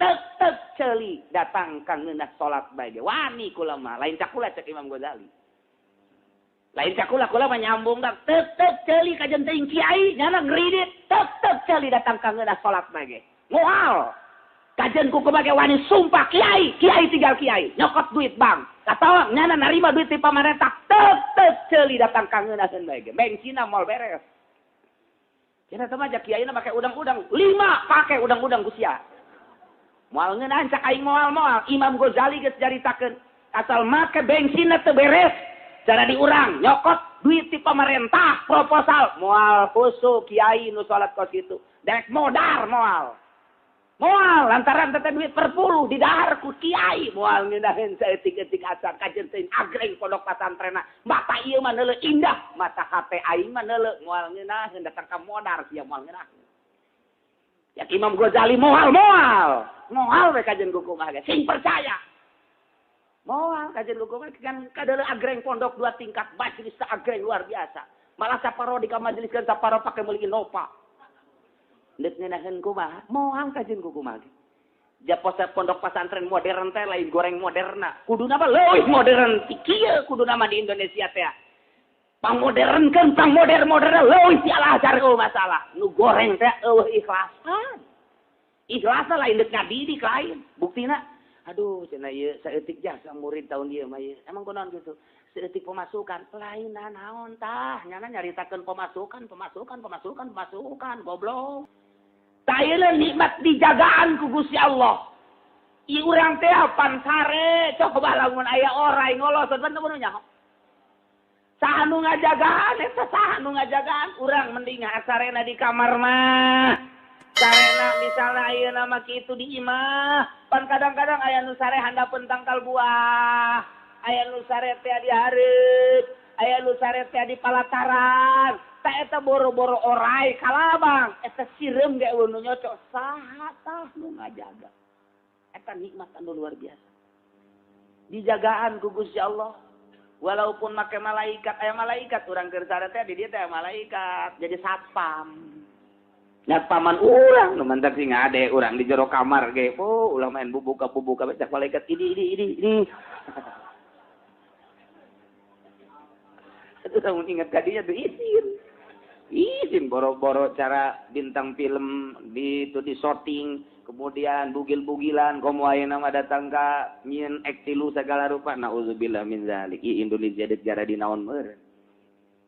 Tetep ceuli datang ka ngeunah salat bae ge. Wani kula mah, lain cakula cek Imam Ghazali. Lain cakula kula mah nyambung dah. Tetep ceuli kajen teuing kiai nyana ngridit, tetep ceuli datang ka ngeunah salat bae ge. Moal. Kajen ku kumaha wani sumpah kiai, kiai tinggal kiai, nyokot duit bank. Atawa nyana narima duit ti pamarentah, tetep ceuli datang ka ngeunaheun bae ge. Bengsina moal beres. Cenah teh mah kiai na make udang-udang, 5 pake udang-udang ku sia. Moal ngeunahan cak aing moal-moal. Imam Ghazali geus caritakeun, asal make bengsina teu beres, cara diurang nyokot duit ti pamarentah proposal moal khusu kiai nu salat kos kitu. Dek modar moal. Moal lantaran teh duit perpuluh didahar ku kiai moal ngeunaheun saeutik-eutik acan kajen teuing agreng pondok pasantrenna mata ieu mah neuleuh indah mata hate aing mah neuleuh moal ngeunaheun datang ka modar sia moal ngeunaheun. Ya Imam Ghazali moal moal moal we kajen ku kumaha ge sing percaya. Moal kajen ku kumaha kan kadeuleuh agreng pondok 2 tingkat majelis agreng luar biasa. Malah saparo di ka majelis kan saparo pake meuli Innova. Deuk ngeunaheun kumaha? Moal kajen ku kumaha ge. Japosa pondok pesantren modern teh lain goreng moderna. Kuduna mah leuwih modern ti kieu kuduna mah di Indonesia teh. Pangmodernkeun, pangmoder-moderna leuwih ti Al-Azhar eueuh masalah. Nu goreng teh eueuh ikhlasan. Ikhlasan lain deuk ngadidik lain. Buktina aduh cenah ieu saeutik jasa murid tahun ieu mah ieu. Emang kunaon kitu? Saeutik pemasukan lain naon tah nyana nyaritakeun pemasukan, pemasukan, pemasukan, pemasukan goblok. Tayeuna nikmat dijagaan ku Gusti Allah. Ieu urang teh pan sare, coba lamun aya orai ngoloson pan teu nyaho. Saha nu ngajagaan eta saha nu ngajagaan urang mending sarena di kamar mah. Sarena misalna ayeuna mah kitu di imah, pan kadang-kadang aya nu sare handapeun tangkal buah, aya nu sare teh di hareup, aya nu sare teh di palataran. Ta eta boro-boro orai kalabang, eta sireum ge eueuh nu nyocok saha tah nu ngajaga. Eta nikmat anu luar biasa. Dijagaan ku Gusti Allah. Walaupun make malaikat, aya malaikat urang keur sare teh di dieu teh malaikat, jadi satpam. Satpaman urang nu mantak sing ngade urang di jero kamar ge, oh ulah main bubuka-bubuka cak malaikat ini ini ini ini. Itu lamun ingat ka dinya tuh izin. Izin boro-boro cara bintang film di itu di shooting, kemudian bugil-bugilan komo ayeuna mah datang ka nyieun ektilu segala rupa naudzubillah min zalik. Ieu Indonesia deuk jara di naon meureun.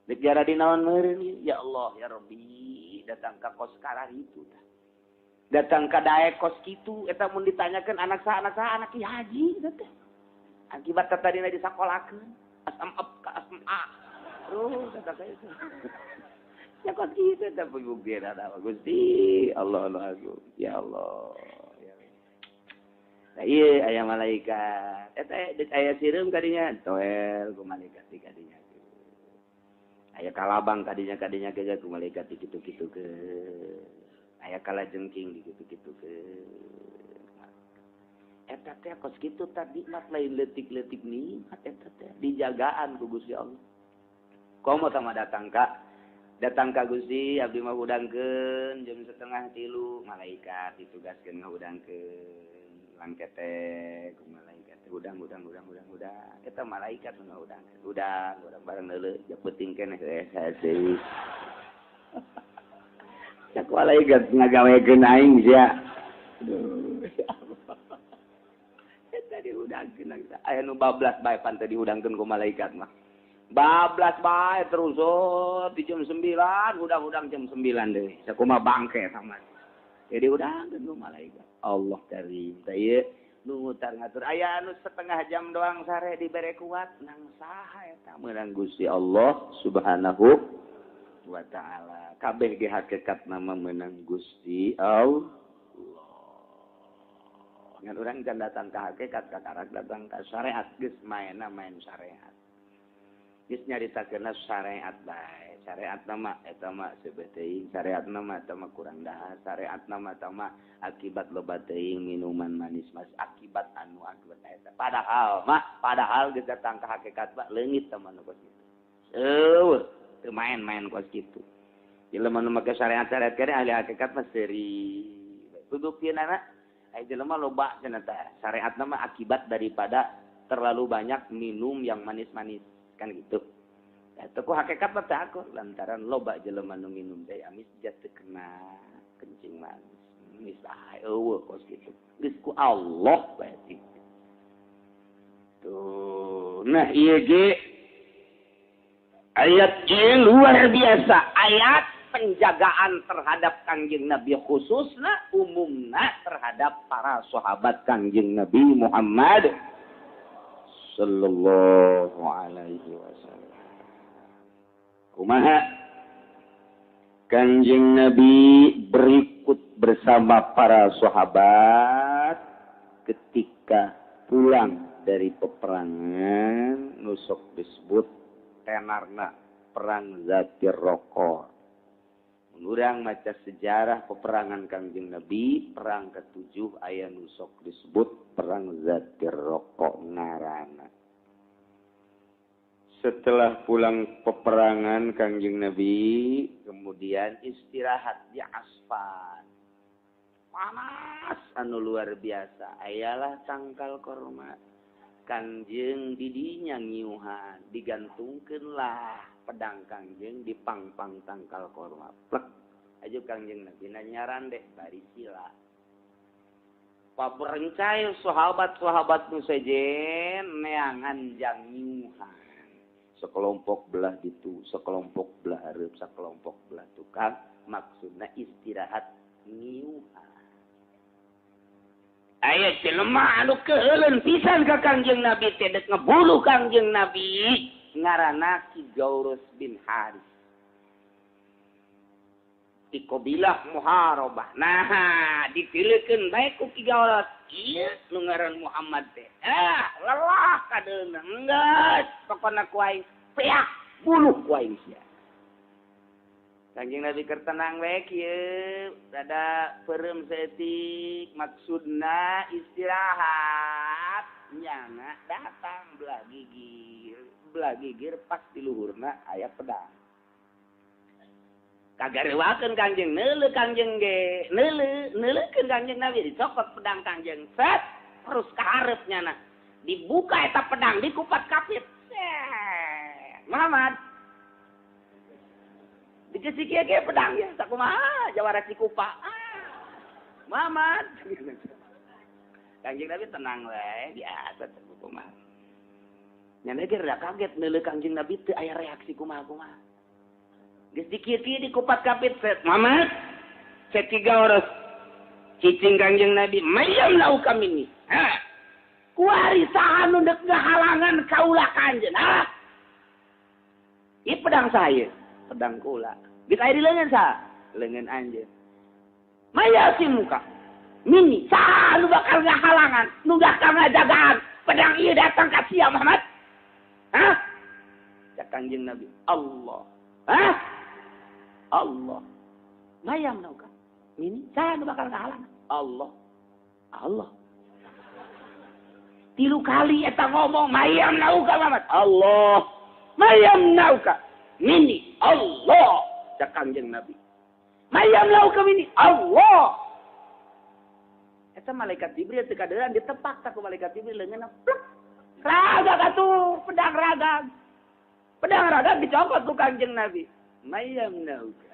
Deuk jara di naon meureun ya Allah ya Rabbi datang ka kos karar itu tah. Datang ka daek kos kitu eta mun ditanyakeun anak saha anak ki haji eta teh. Akibat tadina disakolakeun asam up ka asam A. Terus eta teh. Ya kos kitu teh bukti ada Gusti Allah Allah agung ya Allah. Nah ieu aya malaikat eta deuk aya sireum kadinya toel ku malaikat di kadinya. Aya kalabang kadinya kadinya ge ku malaikat di kitu-kitu ke. Aya kalajengking di kitu-kitu ke. Eta teh kos kitu tadi nikmat lain leutik-leutik nikmat eta teh dijagaan ku Gusti Allah. Komo sama datang ka datang ka Gusti abdi mah hudangkeun jam 2:30 malaikat ditugaskeun ngahudangkeun langkete ku malaikat hudang hudang hudang hudang hudang eta malaikat nu ngahudangkeun hudang urang bareng neuleuh ja peuting keneh hese cak malaikat ngagawekeun aing sia aduh ya Allah eta dihudangkeun aya nu bablas bae pan teh dihudangkeun ku malaikat mah bablas bae terus oh, di jam 9 hudang-hudang jam 9 deui sakumaha bangke sama jadi hudangkeun ku malaikat Allah karim teh ieu nu ngutar ngatur aya anu setengah jam doang sare dibere kuat nang saha eta meunang Gusti Allah Subhanahu wa taala kabeh ge hakikat nama meunang Gusti Allah ngan urang can datang ka hakikat kakarak datang ka syariat geus maenna main syariat geus nyaritakeunna syariat bae syariat nama eta mah seubeuh teuing syariat nama eta mah kurang dahar syariat nama eta mah akibat loba teuing minuman manis mas akibat anu akibat eta padahal mah padahal geus datang ka hakikat mah leungit teh mah nu kos kitu eueuh teu main-main kos kitu jelema nu make syariat-syariat kene ahli hakikat mah seuri buktina Aya jelema loba cenah teh syariatna mah akibat daripada terlalu banyak minum yang manis-manis kan gitu. Eta ku hakikat mah teh aku lantaran loba jelema nu minum teh amis jatuh kena kencing manis. Geus bae eueuh kos kitu. Geus ku Allah bae gitu. Tuh, nah ieu ge ayat ieu luar biasa, ayat penjagaan terhadap Kangjeng Nabi khususna umumna terhadap para sahabat Kangjeng Nabi Muhammad sallallahu alaihi wasallam. Kumaha Kangjeng Nabi berikut bersama para sahabat ketika pulang dari peperangan nusok disebut tenarna perang Zatir Roko. Urang maca sejarah peperangan Kangjeng Nabi, perang ketujuh aya nusok disebut perang Zatir Roko ngaranna. Setelah pulang peperangan Kangjeng Nabi, kemudian istirahat di Asfan. Panas anu luar biasa, ayalah tangkal korma. Kangjeng didinya ngiuhan, digantungkeunlah pedang Kangjeng di pangpang tangkal korma. Plek aju Kangjeng Nabi nyarande bari sila. Paberencai sahabat-sahabat nu sejen neangan jang ngiuhan. Sekelompok belah ditu, sekelompok belah hareup, sekelompok belah tukang, maksudna istirahat ngiuhan. Aya jelema anu keuheuleun pisan ka Kangjeng Nabi teh dek ngebuluh Kangjeng Nabi ngaranna Ki Gaurus bin Haris. Di qabilah Muharabah. Nah, ditilekeun bae ku Ki Gaurus. Ieu nu ngaran Muhammad teh. Ah, lelah kadeuna. Enggeus, pokona ku aing peak buluh ku aing sia. Kangjeng Nabi keur tenang we kieu, rada peureum saeutik, maksudna istirahat. Nyana datang belah gigir. Belah gigir pas di luhurna aya pedang. Kagarewakeun Kangjeng, neuleuh Kangjeng ge, neuleuh, neuleukeun Kangjeng Nabi dicokot pedang Kangjeng. Set, terus ka hareup nyana. Dibuka eta pedang, dikupat kapit. Set. Muhammad dikasih kieu pedang ya, sakumaha jawara Cikupa. Ah. Muhammad. Kangjeng Nabi tenang we, biasa teh kumaha. Nyana ge rada kaget neuleuh Kangjeng Nabi teu aya reaksi kumaha-kumaha. Geus dikieu-kieu dikupat kapit set. Muhammad, cek tiga oros. Cicing Kangjeng Nabi, mayam lau kami ni. Ha. Kuari saha nu deuk ngahalangan kaula kanjeun. Ha. Ieu pedang saya, pedang kula. Geus aya di leungeun saha? Leungeun anjeun. Maya muka. Mini saha nu bakal ngahalangan, nu bakal ngajagaan pedang ieu datang ka sia Muhammad? Hah? Cak Kangjeng Nabi, Allah. Hah? Allah. Mayam nauka. Mini saha nu bakal ngahalangan? Allah. Allah. Tilu kali eta ngomong mayam nauka Muhammad. Allah. Mayam nauka. Mini Allah. Cak Kangjeng Nabi. Mayam lauka mini Allah. Eta malaikat Jibril teu kaderan ditepak tak ku malaikat Jibril leungeunna plek. Ragag atuh pedang ragag. Pedang ragag dicokot ku Kangjeng Nabi. Mayam nauka.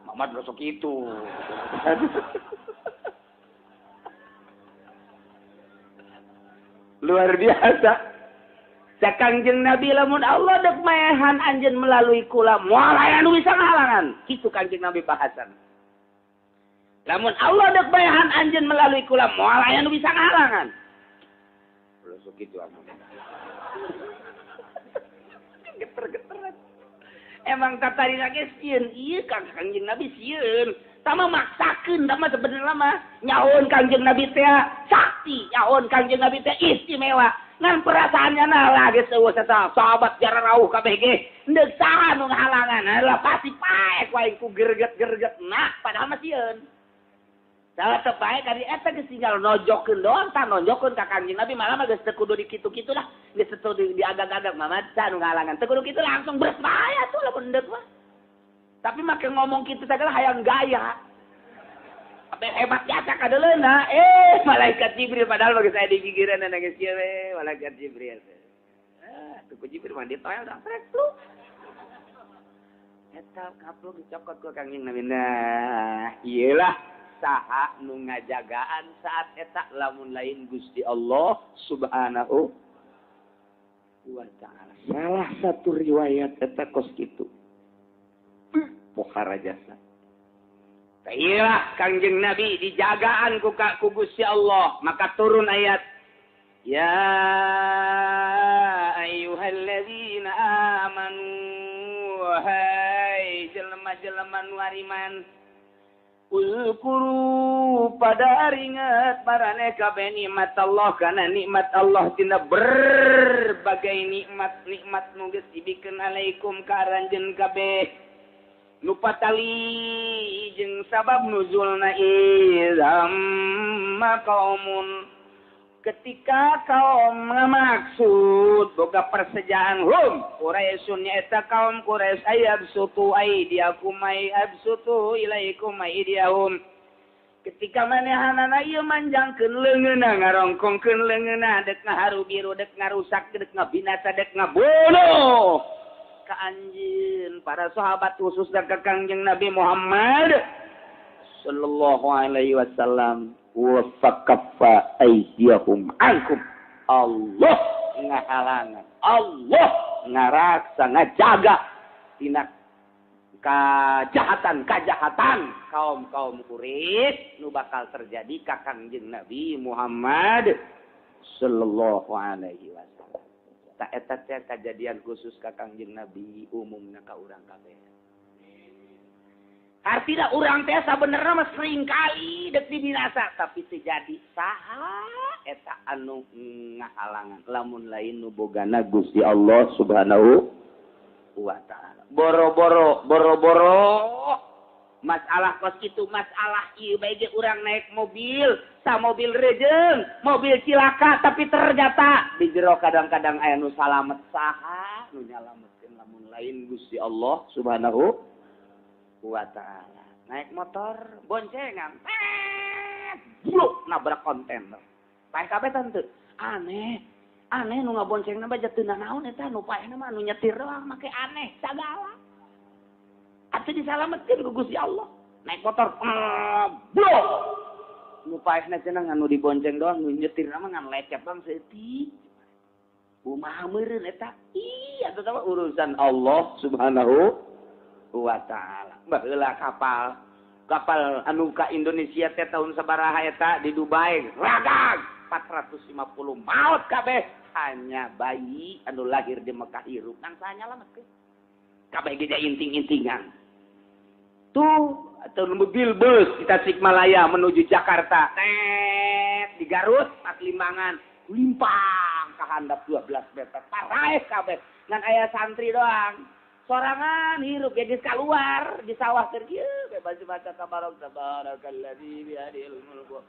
Muhammad rosok itu. Luar biasa. Cak Kangjeng Nabi lamun Allah dek maehan anjeun melalui kula moal aya nu bisa ngahalangan. Kitu Kangjeng Nabi bahasan. Lamun Allah dek maehan anjeun melalui kula moal aya nu bisa ngahalangan. Rosok kitu anu. Geter-geteran. Emang tadi lagi sieun ieu Kang Kangjeng Nabi sieun. Tama maksakeun tama sebenarnya mah nyahoon Kangjeng Nabi teh sakti, nyahoon Kangjeng Nabi teh istimewa. Ngan perasaannya nah lagi eueuh sahabat jara rauh kabeh ge deuk saha nu ngahalangan lah pasti paek wae ku gerget-gerget nah padahal mah sieun. Salah teu paek kadi eta geus tinggal nonjokeun doang tah nonjokeun ka Kangjeng Nabi malah mah geus teu kudu dikitu-kitu lah geus teu diagag-agag mah saha nu ngahalangan teu kudu kitu langsung beres bae atuh lamun deuk mah. Tapi make ngomong kitu sagala hayang gaya. Apa hebat jasa kadeleuna malaikat Jibril padahal bagi saya di pikiran nangis kieu we malaikat Jibril. Ah, tuh Jibril mah ditoel dah trek lu. Eta kaplok dicokot ku Kangjeng Nabi. Nah, iyalah saha nu ngajagaan saat eta lamun lain Gusti Allah Subhanahu wa ta'ala. Salah satu riwayat eta kos kitu. Pohara jasa. Iyalah Kangjeng Nabi dijagaan ku Gusti Allah, maka turun ayat ya ayyuhalladzina amanu wahai jelema-jelema nu ariman uzkuru pada ingat maraneh kabeh nikmat Allah kana nikmat Allah tina berbagai nikmat-nikmat nu geus dibikeun alaikum ka aranjeun kabeh nu patali jeung sabab nuzulna izam qaumun ketika kaum ngamaksud boga persejaan hum Quraisyun nyaeta kaum Quraisy ayabsutu aidiakum ayabsutu ilaikum aidiyahum ketika manehanana ieu manjangkeun leungeunna ngarongkongkeun leungeunna dek ngaharu biru dek ngarusak dek ngabinasa dek ngabunuh ka anjeun para sahabat khususna ka Kangjeng Nabi Muhammad sallallahu alaihi wasallam wa fakaffa aydiyahum ankum. Allah ngahalangan, Allah ngaraksa ngajaga tina kajahatan-kajahatan kaum-kaum Quraisy nu bakal terjadi ka Kangjeng Nabi Muhammad sallallahu alaihi wasallam. Ta eta teh kajadian khusus ka Kangjeng Nabi umumna ka urang kabeh. Artinya urang teh sabenerna mah sering kali dek dibinasa tapi teu jadi saha eta anu ngahalangan lamun lain nu bogana Gusti Allah Subhanahu wa taala. Boro-boro boro-boro masalah kos kitu masalah ieu bae ge urang naik mobil sa mobil rejeng mobil cilaka tapi ternyata di jero kadang-kadang aya nu salamet saha nu nyalametkeun lamun lain Gusti Allah Subhanahu wa ta'ala. Naik motor boncengan bluk nabrak kontainer paeh kabeh tante aneh aneh nu ngaboncengna mah teu nanaon eta nu paehna mah nu nyetir doang make aneh sagala atuh disalametkeun ku Gusti Allah. Naik motor bluk nu paehna cenah nu dibonceng doang nu nyetirna mah ngan lecet bang saeutik kumaha meureun eta ih atuh mah urusan Allah Subhanahu wa ta'ala. Baheula kapal anu ka Indonesia teh tahun sabaraha eta di Dubai ragag 450 maut kabeh hanya bayi anu lahir di Mekah hirup nang saha nyalametkeun kabeh ge inting-intingan tuh atau mobil bus di Tasikmalaya menuju Jakarta tet di Garut pas Limbangan limpang ka handap 12 meter paraeh kabeh ngan aya santri doang sorangan hirup ya geus kaluar di sawah keur kieu bebas baca tabarok tabarakalladzi biyadihil mulku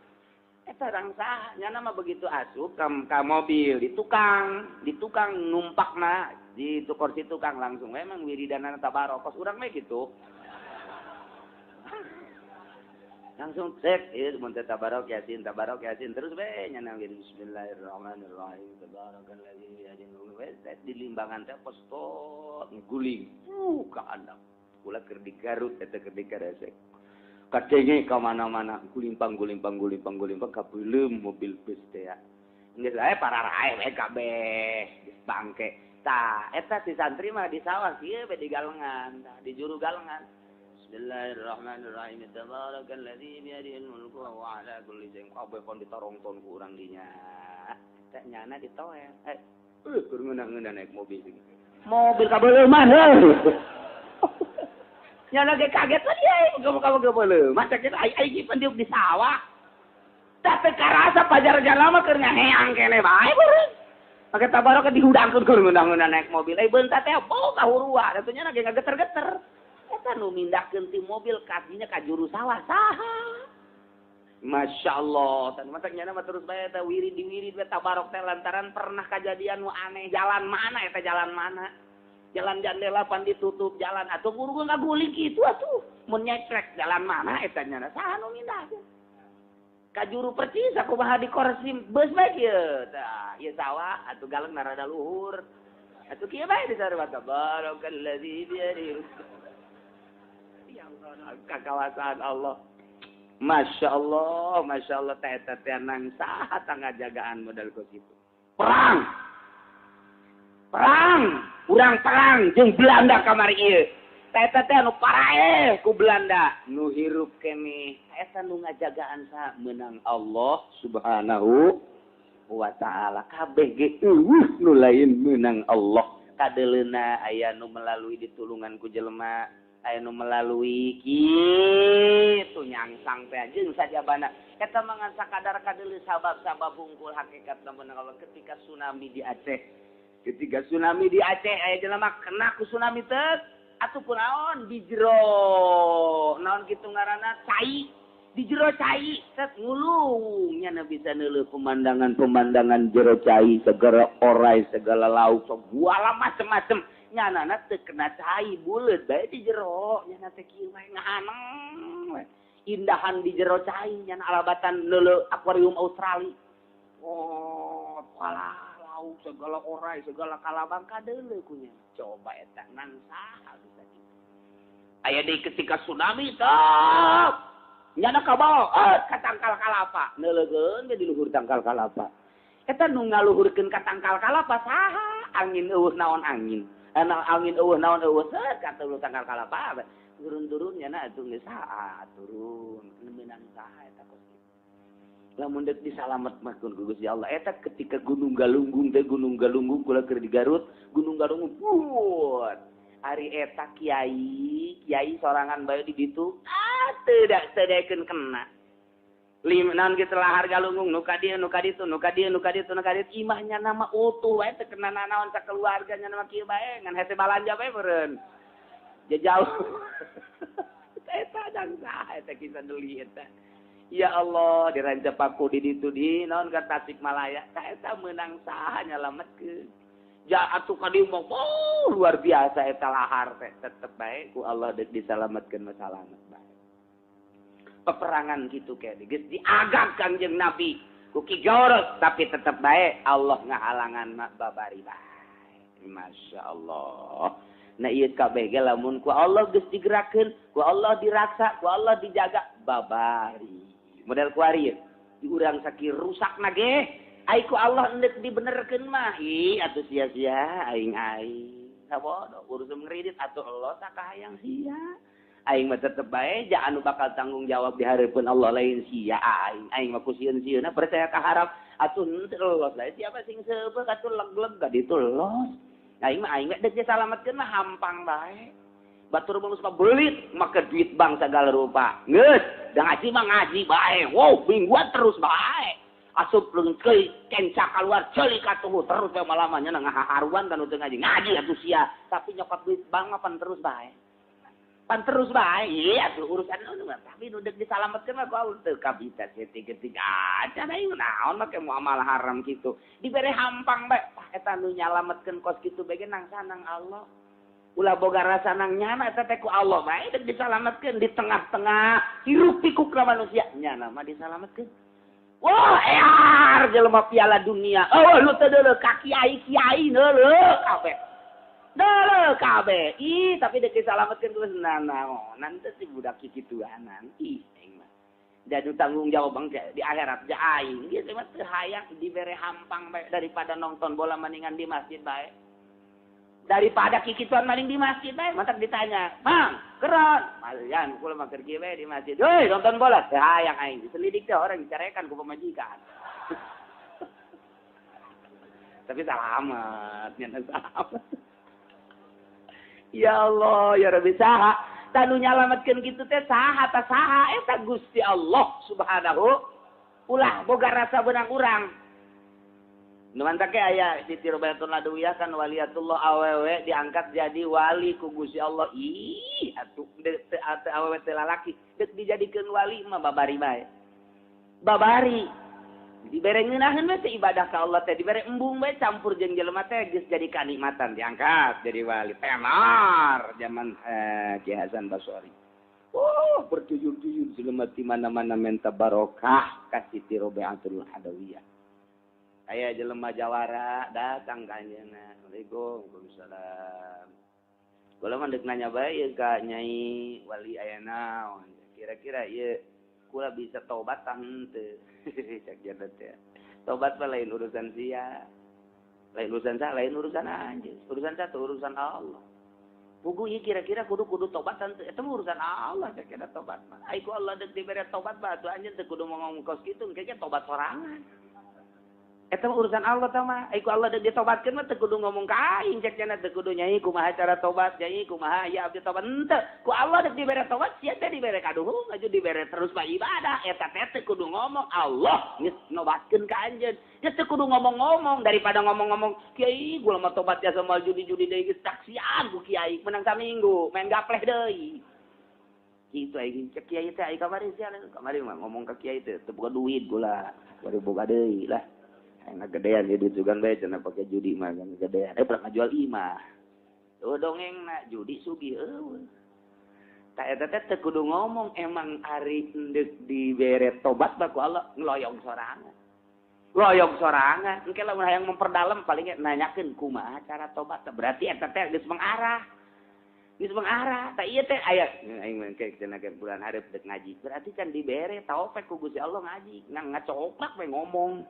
eta rangsa nyana mah begitu asup ka mobil di tukang numpakna di kursi tukang langsung memang wiridanana tabarok kos urang mah gitu langsung cek ieu mun teh tabarok yasin terus we nyana wirid bismillahirrahmanirrahim tabarakalladzi biyadihil mulku di limbangan teh postot guling ka handap kula keur di Garut eta keur di Karesek kadenge ka mana-mana gulimpang gulimpang gulimpang gulimpang kabeuleum mobil bus teh ya geus aya pararae we kabeh geus bangke tah eta si santri mah di sawah kieu we di galengan tah di juru galengan bismillahirrahmanirrahim tabarakalladzi biyadihil mulku wa ala kulli syai'in kabeh kon ditorongton ku urang dinya teh nyana ditoel keur ngeunah-ngeunah naik mobil mobil kabeuleum heuh nyana ge kaget lah dia kamu kabeuleum cek ai ai ge pendiuk di sawah tah teu karasa pajar jalan mah keur ngaheang keneh bae beureum make tabarok dihudangkeun keur ngeunah-ngeunah naik mobil ai beunta teh boga hurua atuh nyana ge ngageter-geter eta nu mindahkeun ti mobil kadinya ka juru sawah saha Masya Allah tan matak nyana mah terus bae eta wirid diwirid we tabarok teh lantaran pernah kajadian nu aneh jalan mana eta jalan mana Jalan jandela pan ditutup jalan atuh guru ngaguling kitu atuh mun nyekrek jalan mana eta nya saha nu mindahkeun. Ka juru percis kumaha di korsim beus bae kieu tah ieu sawah atuh galeng rada luhur. Atuh kieu bae disarua tabarakalladzi biyadihi. Ya Allah, kakawasan Allah. Masya Allah teh eta teh nang saha tangajagaan modal kos kitu. Perang. Perang, urang perang jeung Belanda kamari ieu. Teh eta teh anu paraeh ku Belanda, nu hirup keneh. Eta nu ngajagaan saha meunang Allah Subhanahu wa ta'ala. Kabeh ge eueuh nu lain meunang Allah. Kadeleuna aya nu melalui ditulungan ku jelema, aya nu melalui kitu nyangsang teh jeung sajabana. Eta mah ngan sakadar kadeuleu sabab-sabab hungkul hakikat meunang Allah ketika tsunami di Aceh. Ketika tsunami di Aceh aya jelema kena ku tsunami teh atuh kunaon di jero naon kitu ngaranna cai di jero cai set ngulung nya bisa neuleuh pemandangan-pemandangan jero cai segala orai segala laut segala macem-macem nyanana teu kena cai buleut bae di jero nyana teh kieu wae ngahaneng we indahan di jero cai nyana alabatan neuleuh akuarium Australia oh walah laut segala orai segala kalabang kadeuleuh ku nya coba eta nang saha bisa kitu aya deui ketika tsunami teh nyana kabawa ka tangkal kalapa neuleukeun ge di luhur tangkal kalapa eta nu ngaluhurkeun ka tangkal kalapa saha angin eueuh naon angin ana angin eueuh naon eueuh seut ka luhur tangkal kalapa turun-turun nyana atuh geus saha turun meunang saha eta kos kitu lamun deuk disalamet mah ku Gusti Allah eta ketika Gunung Galunggung teh Gunung Galunggung kula keur di Garut Gunung Galunggung buat ari eta kiai kiai sorangan bae di ditu teu daekeun kena lim naon kitu lahar Galunggung nu ka dieu nu ka ditu nu ka dieu nu ka ditu nu ka dieu imahnya nama utuh wae teu kena nanaon sakeluarga nya nama kieu bae ngan hese balanja bae meureun jauh eta dang saha eta kisah deuli eta. Ya Allah dirancap aku di ditu di naon ka Tasikmalaya ta eta meunang saha nyalametkeun. Ja atuh ka dieu mah oh, luar biasa eta lahar teh tetep bae ku Allah deuk disalametkeun mah salamet bae. Peperangan kitu ke geus diagak Kangjeng Nabi ku Ki Gaurot tapi tetep bae Allah ngahalangan mah babari bae. Masya Allah. Nah ieu kabeh ge lamun ku Allah geus digerakkeun, ku Allah diraksa, ku Allah dijaga babari. Model kuari ya, diurang sakir rusak nage, ai ku Allah endek dibenerkeun mah, ih atuh sia-sia aing aing. Sabodo urusan ngredit atuh Allah sakahayang sia. Aing mah tetep bae ja anu bakal tanggung jawab di hareupeun Allah lain sia aing. Aing mah ku sieun-sieunna percaya ka harap atuh henteu los lain siapa sing seubeuh atuh leg-leg ka ditu los. Aing mah aing deuk disalametkeun mah hampang bae. Batur mah geus belit make duit bank segala rupa. Geus, da ngaji mah ngaji bae. Wow, mingguan terus bae. Asup leungkeun kenca kaluar ceuli katuhu terus bae malamanya ngaharuan kan teu ngaji. Ngaji atuh sia, tapi nyokot duit bank mah pan terus bae. Pan terus bae. Iya atuh urusan nu mah, tapi nu deuk disalametkeun mah ku Allah teu kabita ketik-ketik aja aing naon make muamalah haram kitu. Dibere hampang bae. Tah eta nu nyalametkeun kos kitu bae ge nang sanang Allah. Ulah boga rasa nang nyana eta teh ku Allah bae deuk disalametkeun di tengah-tengah hiruk pikuk manusia nyana mah disalametkeun. Wah, ear jelema piala dunia. Oh, nu teu deuleuh ka kiai-kiai neuleuh kabeh. Deuleuh kabeh. Ih, tapi deuk disalametkeun geus nanaonan teh si budak kikituanan. Ih, aing mah. Da nu tanggung jawab bangke di akhirat ja aing. Geus mah teu hayang dibere hampang bae daripada nonton bola mendingan di masjid bae. Daripada kikituan maling di masjid bae, mantak ditanya, "Mang, keron." Malian kula mah keur kieu bae di masjid. "Heuy, nonton bola." Teu hayang aing diselidik teh orang dicarekan ku pamajikan. Tapi salamet, nya salamet. Ya Allah, ya Rabbi saha tanu nyalametkeun kitu teh saha ta saha eta Gusti Allah Subhanahu ulah boga rasa beunang urang. Nu mantak ge aya Siti Robiatun Ladawiyah kan waliatullah awewe diangkat jadi wali ku Gusti Allah. Ih, atuh teu awewe teu lalaki deuk dijadikeun wali mah babari bae. Babari. Dibere ngeunaheun we teh ibadah ka Allah teh dibere embung we campur jeung jelema teh geus jadi kanikmatan diangkat jadi wali tenar zaman Ki Hasan Basori. Oh, bertuyur-tuyur jelema di mana-mana minta barokah ka Siti Robiatul Adawiyah. Aya jelema jawara datang ka anjeunna. Assalamualaikum. Waalaikumsalam. Kula mah deuk nanya bae ieu ka Nyai wali aya naon. Kira-kira ieu kula bisa tobat tah henteu. Cak jadot teh. Tobat mah lain urusan sia. Lain urusan sa, lain urusan anjeun. Urusan satu urusan Allah. Pugu ieu kira-kira kudu tobat henteu. Eta mah urusan Allah cak jadot tobat mah. Ai ku Allah deuk dibere tobat mah atuh anjeun teu kudu ngomong kos kitu engke ge tobat sorangan. Eta mah urusan Allah tah mah. Ai ku Allah deuk ditobatkeun mah teu kudu ngomong ka aing cek cenah teu kudu nyai kumaha cara tobat, nyai kumaha ya abdi tobat henteu. Ku Allah deuk dibere tobat sia teh dibere kaduhung aju dibere terus bae ibadah eta teh teu kudu ngomong Allah geus nobatkeun ka anjeun. Geus teu kudu ngomong-ngomong daripada ngomong-ngomong kiai gua mah tobat ya sama judi-judi deui geus taksian ku kiai menang saminggu main gapleh deui. Kitu aing cek kiai teh ai kamari sia kamari mah ngomong ka kiai teh teu boga duit gula, bari boga deui lah. Enak gedean ya duit sugan bae cenah pake judi mah kan gedean. Pernah ngajual imah. Eueuh dongeng na judi sugih eueuh. Tah eta teh teu kudu ngomong emang ari endek dibere tobat baku Allah ngeloyong sorangan. Loyong sorangan. Engke lamun hayang memperdalam paling nanyakeun kumaha cara tobat. Berarti eta teh geus mengarah. Geus mengarah. Tah ieu teh aya aing mah engke cenah bulan hareup deuk ngaji. Berarti can dibere taufik ku Gusti Allah ngaji. Ngan ngacoplak we ngomong.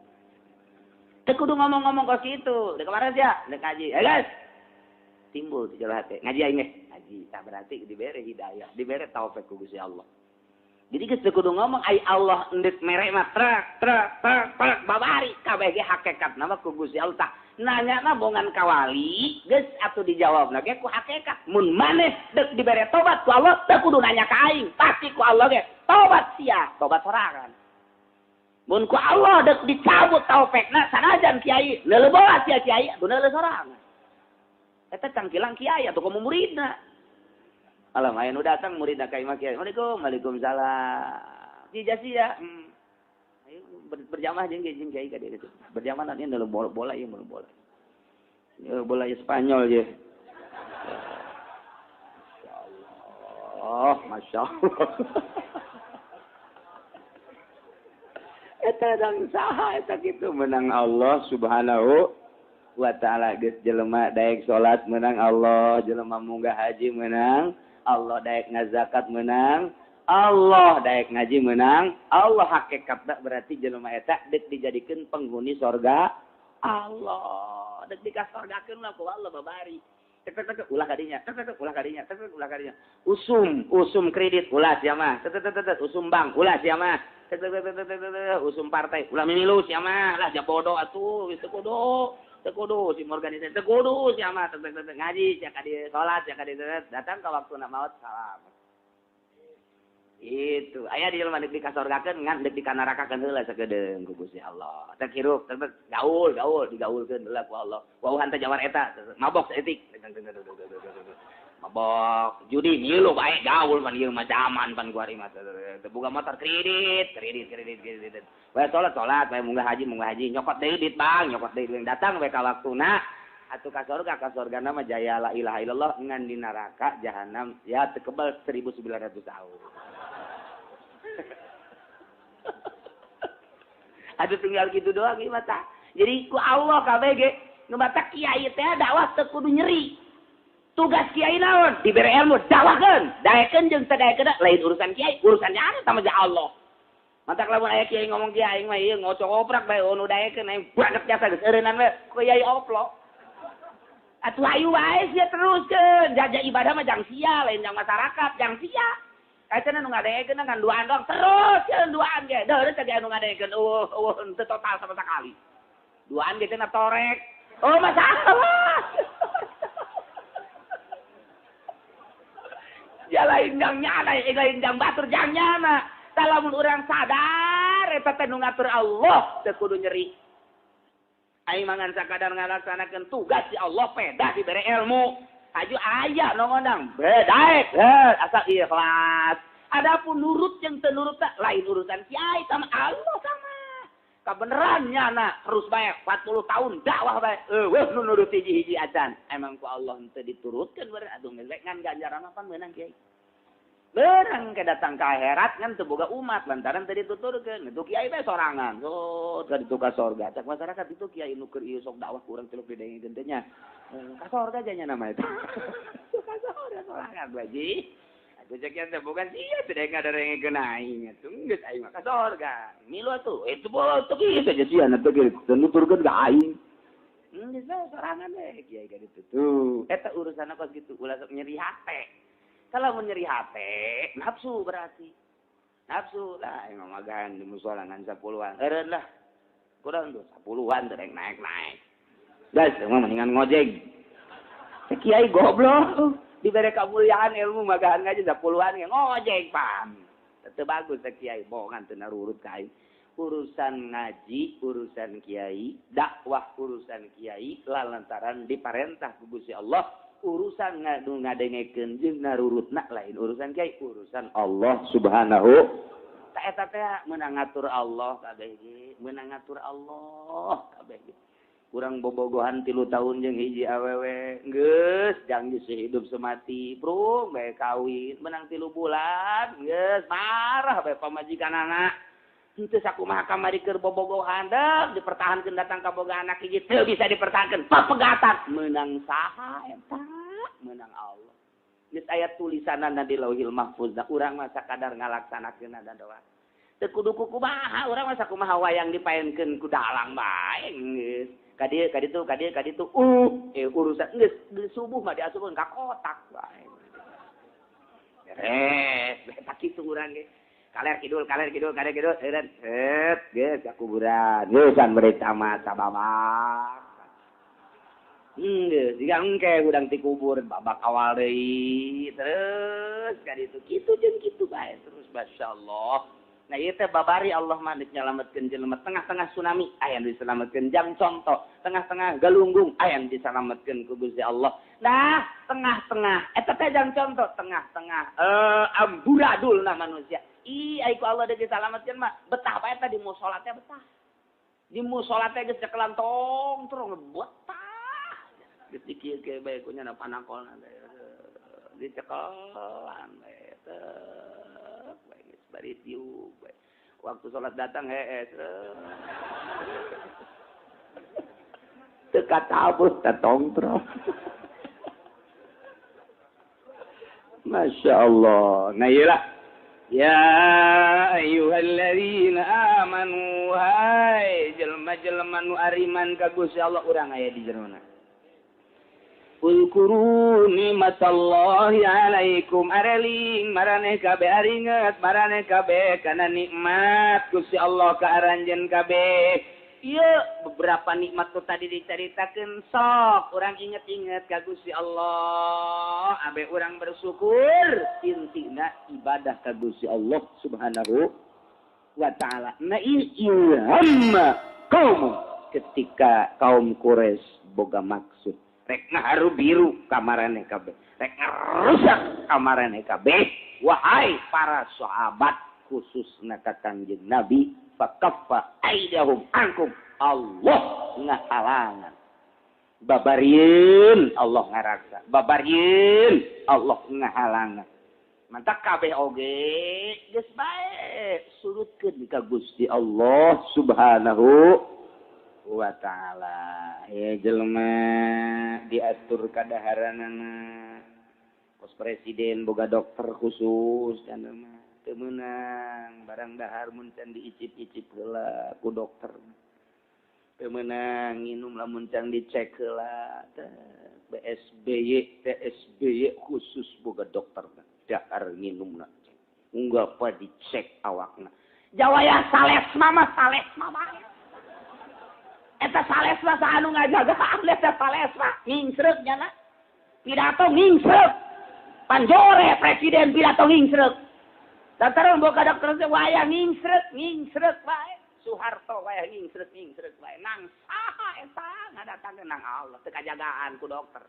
Teu kudu ngomong-ngomong kos kitu. Deuk kemarin sia, deuk ngaji. Eh guys. Timbul di jero hate. Ngaji aing ge. Ngaji. Tah berarti dibere hidayah, dibere taufik ku Gusti Allah. Jadi geus teu kudu ngomong ai Allah endek mere mah trek trek trek trek babari kabeh ge hakikatna mah ku Gusti Allah tah. Nanyana bongan ka wali geus atuh dijawabna ge ku hakikat. Mun maneh deuk dibere tobat ku Allah teu kudu nanya ka aing, pasti ku Allah ge tobat sia, tobat sorangan. Mun ku Allah dek dicabut taufekna sanajan kiai leuleuh bola sia kiai atuh leuleuh sorangan. Eta cangkilang kiai atuh komo muridna. Alam aya nu datang muridna ka imah kiai. Assalamualaikum, waalaikumsalam. Jija sia. Ayo berjamaah jeung kiai ka dieu. Berjamaah nanti leuleuh bola ieu bola bola. Ieu bola Spanyol ye. Masyaallah, masyaallah. Eta dang saha eta kitu menang Allah Subhanahu wa taala geus jelema daek salat menang Allah, jelema munggah haji menang Allah, daek ngazakat menang Allah, daek ngaji menang Allah. Hakikatna berarti jelema eta deuk dijadikeun penghuni sorga Allah, deuk dikasorgakeun lah ku Allah babari. Tek tek tek ulah kadinya, tek tek ulah kadinya, tek tek ulah kadinya. Usum, usum kredit ulah sia mah. Tek tek tek usum bank ulah sia mah. Tek tek tek tek usum partai ulah mimilu sia mah. Lah ja bodoh atuh, geus teu kudu. Teu kudu si organisasi teu kudu sia mah. Tek tek tek ngaji sia ka dieu salat sia ka dieu datang ka waktuna maot salam. Itu aya di jelema deuk dikasorgakeun ngan deuk dikanarakakeun heula sakedeung ku Gusti Allah. Teh hirup teh gaul gaul digaulkeun heula ku Allah. Wauhan teh jawar eta mabok saeutik. Mabok judi ngilu bae gaul pan ieu mah zaman pan kuari mah. Teu boga motor kredit kredit kredit kredit. Bae salat salat bae munggah haji nyokot deui duit bang nyokot deui duit datang we ka waktuna atuh ka sorga mah jaya la ilaha illallah ngan di neraka jahanam ya teu kebal 1900 tahun. Aduh tinggal gitu doang ieu mah tah. Jadi ku Allah kabeh ge nu batak kiai teh dakwah teu kudu nyeri. Tugas kiai naon? Dibere ilmu dakwahkeun, daekeun jeung teu daekeun lain urusan kiai, urusannya anu sama jeung Allah. Matak lamun aya kiai ngomong kiai aing mah ieu ngocok-oprak bae nu daekeun aing banget jasa geus eureunnan we ku kiai oplo. Atuh hayu wae sia teruskeun, jaja ibadah mah jang sia lain jang masyarakat, jang sia. Kacana nu ngadeekeun kan duaan doang terus ya duaan ge. Deureut teh anu ngadeekeun eueuh eueuh teu total sama sekali. Duaan ge cenah torek. Oh masalah. Ya lain jang nyana, lain jang batur jang nyana. Tah lamun urang sadar eta teh nu ngatur Allah teu kudu nyeri. Aing mangan sakadar ngalaksanakeun tugas si Allah pedah dibere ilmu. Aju aya nu ngondang bedaek asal ikhlas. Adapun nurut jeung teu nurut lain urusan kiai sama Allah sama. Kabeneran nyana terus bae 40 tahun dakwah bae. Eueuh nu nurut hiji-hiji acan. Emang ku Allah henteu diturutkeun beureun atuh geus ngan ganjaran apa meunang kiai. Beurang ke datang ke akhirat ngan teu boga umat lantaran teu dituturkeun. Itu kiai bae sorangan. So, ka ditu ka sorga. Cak masyarakat itu kiai nu keur ieu sok dakwah kurang tiluk didengikeun teh nya. Ka sorga nya nama itu. Ka sorga sorangan bae. Atuh cek teh bukan sia teh ngadarengkeun aing atuh geus aing mah ka sorga. Milu atuh itu boleh teu kieu teh sia na teu kieu nuturkeun ka aing. Geus bae sorangan we kiai ka ditu. Tuh eta urusanna kos kitu ulah sok nyeri hate. Kalau mun nyeri hate nafsu berarti. Nafsu lah aing mah magahan di musala ngan 10-an. Eureun lah. Kurang tuh 10-an teh naik-naik. Geus mah mendingan ngojek. Teh kiai goblok. Diberi kemuliaan ilmu magahan ngaji 10-an ngojek pan. Teu bagus teh kiai bohongan teu narurut ka aing. Urusan ngaji, urusan kiai, dakwah urusan kiai lantaran diparentah ku Gusti Allah, urusan ngadu ngadengekeun jeung narurutna lain urusan kiai, urusan Allah Subhanahu ta eta teh meunang ngatur Allah kabeh ge, meunang ngatur Allah kabeh ge. Kurang bobogohan 3 tahun jeung hiji awewe geus janji sehidup semati prung bae kawin menang 3 bulan geus marah bae pamajikanana henteu sakumaha kamari keur bobogohan deuk dipertahankeun datang ka boga anak hiji teu bisa dipertahankeun papegatan menang saha eta menang Allah geus aya tulisanana di Lauhil Mahfuz da urang mah sakadar ngalaksanakeun da doa teu kudu kumaha urang mah sakumaha wayang dipaenkeun ku dalang bae geus ka dieu ka ditu ka ditu urusan geus subuh mah diasupkeun ka kotak bae beres eta kitu urang ge kaler kidul eureun set geus ka kuburan geus an bere tamat sababak geus jiga engke hudang ti kubur babak awal deui terus ka ditu kitu jeung kitu bae terus masyaallah. Nah ieu teh babari Allah mah nyalametkeun jelema tengah-tengah tsunami aya nu diselametkeun jang contoh tengah-tengah galunggung aya nu diselametkeun ku Gusti Allah. Nah tengah-tengah eta teh jang contoh tengah-tengah amburadulna manusia. Ih ai ku Allah deui diselametkeun mah betah bae teh di musala teh betah. Di musala teh geus cekelan tong terus betah. Geus dikieu-kieu bae ku nya panakolna teh dicekelan bae teh. Bari tiup waktu sholat datang hees teu katabus teh tongtrong. Masya Allah. Nah iyalah ya ayyuhalladzina amanu hai jelema-jelema nu ariman ka Gusti Allah urang aya di jerona. Uzkuru nikmatallahi alaikum areling maraneh kabeh aringet maraneh kabeh kana nikmat Gusti Allah ka aranjeun kabeh. Ieu beberapa nikmat tu tadi dicaritakeun sok urang inget-inget ka Gusti Allah abe urang bersyukur intina ibadah ka Gusti Allah Subhanahu wa taala. Na ilham kaum ketika kaum Quraisy boga maksud rek ngaharu biru kamarane kabeh rek ngarusak kamarane kabeh wahai para sahabat khususna ka Kangjeng Nabi fakaffa aidahum ankum Allah ngahalangan babarieun Allah ngaraksa babarieun Allah ngahalangan mantak kabeh oge geus bae surutkeun ka Gusti Allah Subhanahu wa ta'ala. Ya jelema diatur kadaharanana pos presiden boga dokter khusus dan mah teu meunang barang dahar mun can diicip-icip heula ku dokter teu meunang nginum lamun can dicek heula BSBY TSBY khusus boga dokter dahar nginumna unggah pa dicek awakna jawaya salesma mah salesma bae eta salesma saha anu ngajagaan eta salesma ngingsreuk nya pidato ngingsreuk panjore presiden pidato ngingsreuk lantaran boga dokter teh wayah ngingsreuk ngingsreuk bae Soeharto wayah ngingsreuk ngingsreuk bae nang saha eta ngadatangkeun nang Allah teu kajagaan ku dokter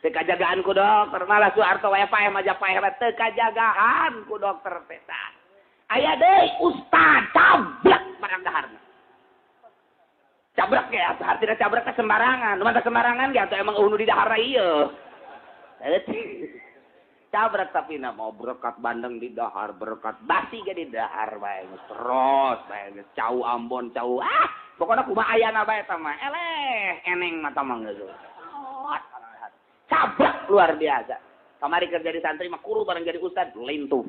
teu kajagaan ku dokter malah Soeharto wayah paeh maja paeh teu kajagaan ku dokter teh aya deui ustad tablak barang daharna. Cabrak ya, artinya cabrak ke sembarangan. Nu mata sembarangan ge atuh emang eueuh nu di dahar ieu. Cabrak tapi na mau berkat bandeng di dahar, berkat basi ge di dahar bae geus terus bae geus cau Ambon cau. Ah, pokona kumaha ayana bae eta mah. Eleh, eneng mata mah geus. Cabrak luar biasa. Kamari kerja di santri mah kuru bareng jadi ustad lintuh.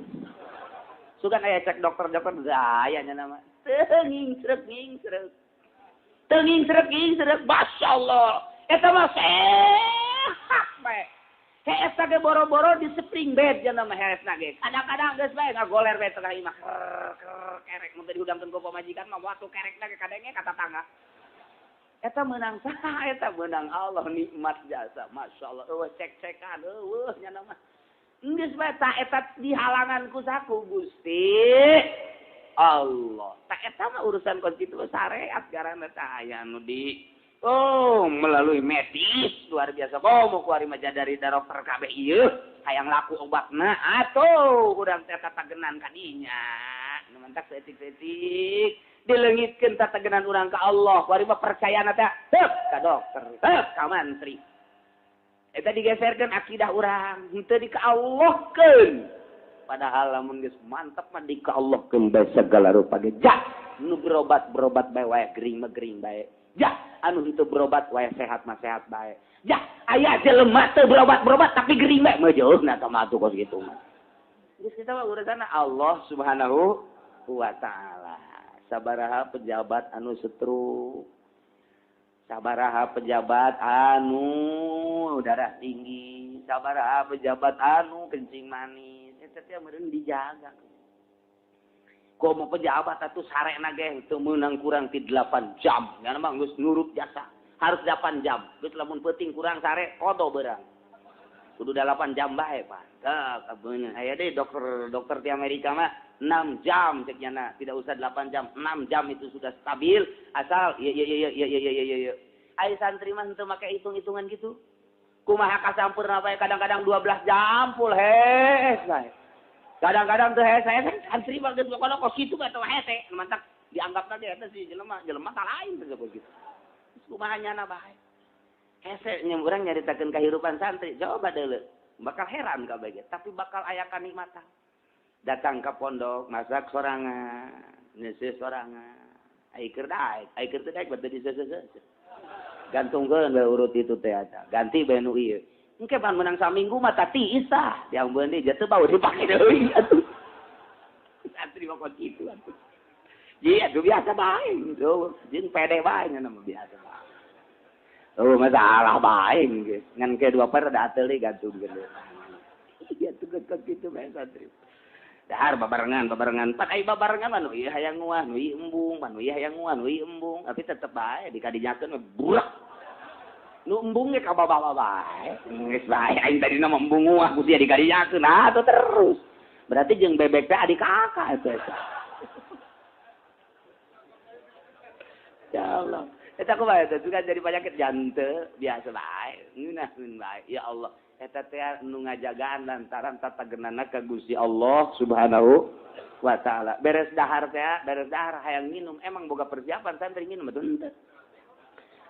Sugan aya cek dokter-dokter gaya nya nama. Teu ngingsreuk ngingsreuk. Teu ngingsreuk ngingsreuk, masyaallah. Eta mah sehat bae. Hees ge boro-boro di spring bed nya nama heesna ge. Kadang-kadang geus bae ngagoler bae tengah imah. Kerek mun teu dihudangkeun ku pamajikan mah waktu kerekna ge kadenge ka tatangga. Eta meunang saha? Eta meunang Allah nikmat jasa. Masyaallah eueuh cek-cekan eueuh nya nama. Geus bae ta eta dihalangan ku saku Gusti Allah. Ta eta mah urusan konstitusi syariat garana ta aya nu di oh melalui medis luar biasa. Oh mau kuari mah dari dokter kabeh ieu hayang laku obatna atuh urang teh tatagenan ka dinya. Nu mantak saeutik-saeutik dileungitkeun tatagenan urang ka Allah. Kuari mah percayana teh heup ka dokter, heup ka mantri. Eta digeserkeun akidah urang henteu dikaallahkeun. Padahal lamun geus mantep mah dikaallahkeun bae segala rupa ge. Ja nu berobat-berobat bae wae gering mah gering bae. Ja anu henteu berobat wae sehat mah sehat bae. Ja aya jelema teu berobat-berobat tapi gering bae mah jauhna tah mah atuh kos kitu mah. Geus kita mah urusanna Allah Subhanahu wa taala. Sabaraha pejabat anu stroke, sabaraha pejabat anu darah tinggi, sabaraha pejabat anu kencing manis, eta teh meureun dijaga. Komo pejabat atuh sarena ge teu meunang kurang ti 8 jam. Nya mah geus nurut jasa, harus 8 jam. Geus lamun peuting kurang sare kodo beurang. Kudu 8 jam bae, Pak. Tah, aya deui dokter di Amerika mah 6 jam cek nyana, tidak usah 8 jam, 6 jam itu sudah stabil asal iya iya iya iya iya iya iya. Ai santri mah henteu make hitung-hitungan gitu. Kumaha kasampurna bae kadang-kadang 12 jam full hees bae. Kadang-kadang teu hees saya santri mah geus pokona kos kitu bae teh hese, mantak dianggapna ge eta si jelema, jelema tak lain teh kitu. Kumaha nyana bae. Hese nya urang nyaritakeun kahirupan santri, coba deuleu. Bakal heran kabeh ge, tapi bakal aya kanikmatan. Datang ke pondok, masak sorangan, nyeuseuh sorangan. Ai keur daek, ai keur teu daek batu diseuseuh. Gantungkeun bae urut itu teh eta. Ganti bae nu ieu. Engke pan menang saminggu mah tati isah. Diambeun deui jatuh bau dipake deui atuh. Santri mah kos kitu atuh. Ji atuh biasa bae gitu. Jeung pede bae nya mah biasa bae. Oh masalah bae geus. Ngan ke dua per da deui gantungkeun. Iya tuh kos kitu bae santri. Dahar babarengan babarengan pan ai babarengan mah nu ieu hayang nguah nu ieu embung pan nu ieu hayang nguah nu ieu embung tapi tetep bae dikadinyakeun mah burak nu embung ge ka bawa bae geus bae aing tadina mah embung nguah ku sia dikadinyakeun nah atuh terus berarti jeung bebek teh adik kakak eta ya Allah eta kumaha eta juga jadi penyakit jantung biasa bae ngeunaheun bae ya Allah eta teh nu ngajagaan lantaran tatagenana ka Gusti Allah Subhanahu wa taala. Beres dahar teh, beres dahar hayang minum, emang boga persiapan santri minum atuh henteu.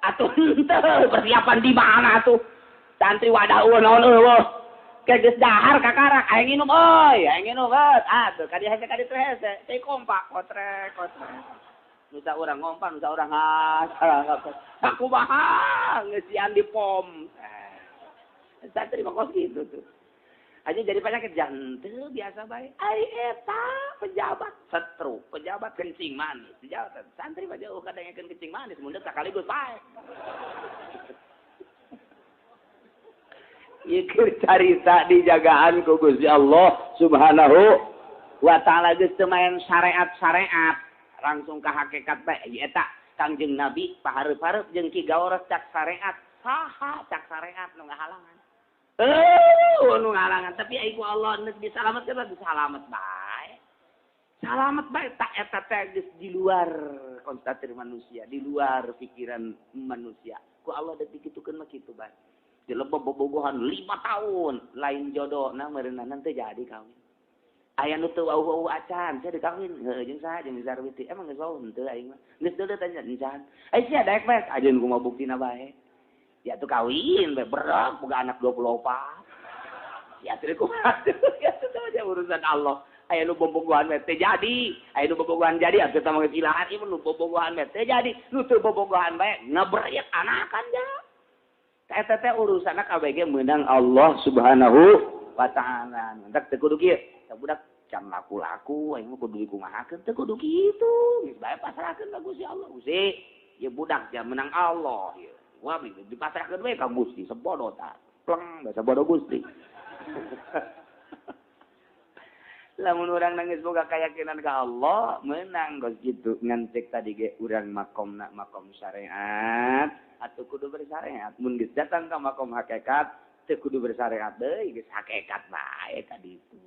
Atuh henteu, persiapan di mana atuh? Santri wadah eueuh naon eueuh. Ke geus dahar kakarak hayang minum euy, hayang minum bet. Atuh ka dieu hese ka ditu hese, cai kompak kotrek kotrek. Nusa urang ngompan, nusa urang has. Sakumaha ngeusian di pom. Santri mah kos gitu tuh. Aja jadi penyakit jantung biasa bae. Ai eta pejabat stroke, pejabat kencing manis, pejabat santri mah jauh kadangekeun kencing manis mun deuk sakaligus bae. Ieu keur carita dijagaan ku Gusti Allah Subhanahu wa taala geus teu main syariat-syariat, langsung ka hakikat bae. Ieu eta Kangjeng Nabi pahareup-hareup jeung Ki Gauros cak syariat. Saha cak syariat nu ngahalangan. Nu ngalangan tapi ai ku Allah geus disalametkeun disalamet bae. Salamet bae tak eta teh geus di luar konstatir manusia, di luar pikiran manusia. Ku Allah deuk dikitukeun mah kitu bae. Dilebeb bobogohan 5 tahun lain jodohna meureunana teu jadi kawin. Aya nu teu wauh-wauh acan, sia dikawin, heuh jeung saha jeung Sarwiti. Emang geus wauh henteu aing mah. Geus deuleu tanya encan. Ai sia daek bae, ajeun kumaha buktina bae. Ya tuh kawin bae berak boga anak 24. Ya teu kumaha. Ya teu aja urusan Allah. Aya nu bobogohan bae teu jadi, aya nu bobogohan jadi atuh tah mah geus ilahan ieu nu bobogohan bae teu jadi, nu teu bobogohan bae ngebrek anakan ja. Eta teh urusanna kabeh meunang Allah Subhanahu wa taala. Entak teu kudu kieu. Budak can laku-laku aing mah kudu dikumahakeun teu kudu kitu geus bae pasrahkeun ka Gusti Allah. Gusti ieu budak jam menang Allah ieu. Wah dipasrahkeun we ka Gusti sebodoh tah. Pleng bahasa bodoh Gusti. Lamun urang nangis boga keyakinan ka Allah menang geus kitu ngan cek tadi ge urang makomna makom syariat atuh kudu bersyariat. Mun geus datang ka makom hakikat teu kudu bersyariat deui geus hakikat bae ka ditu.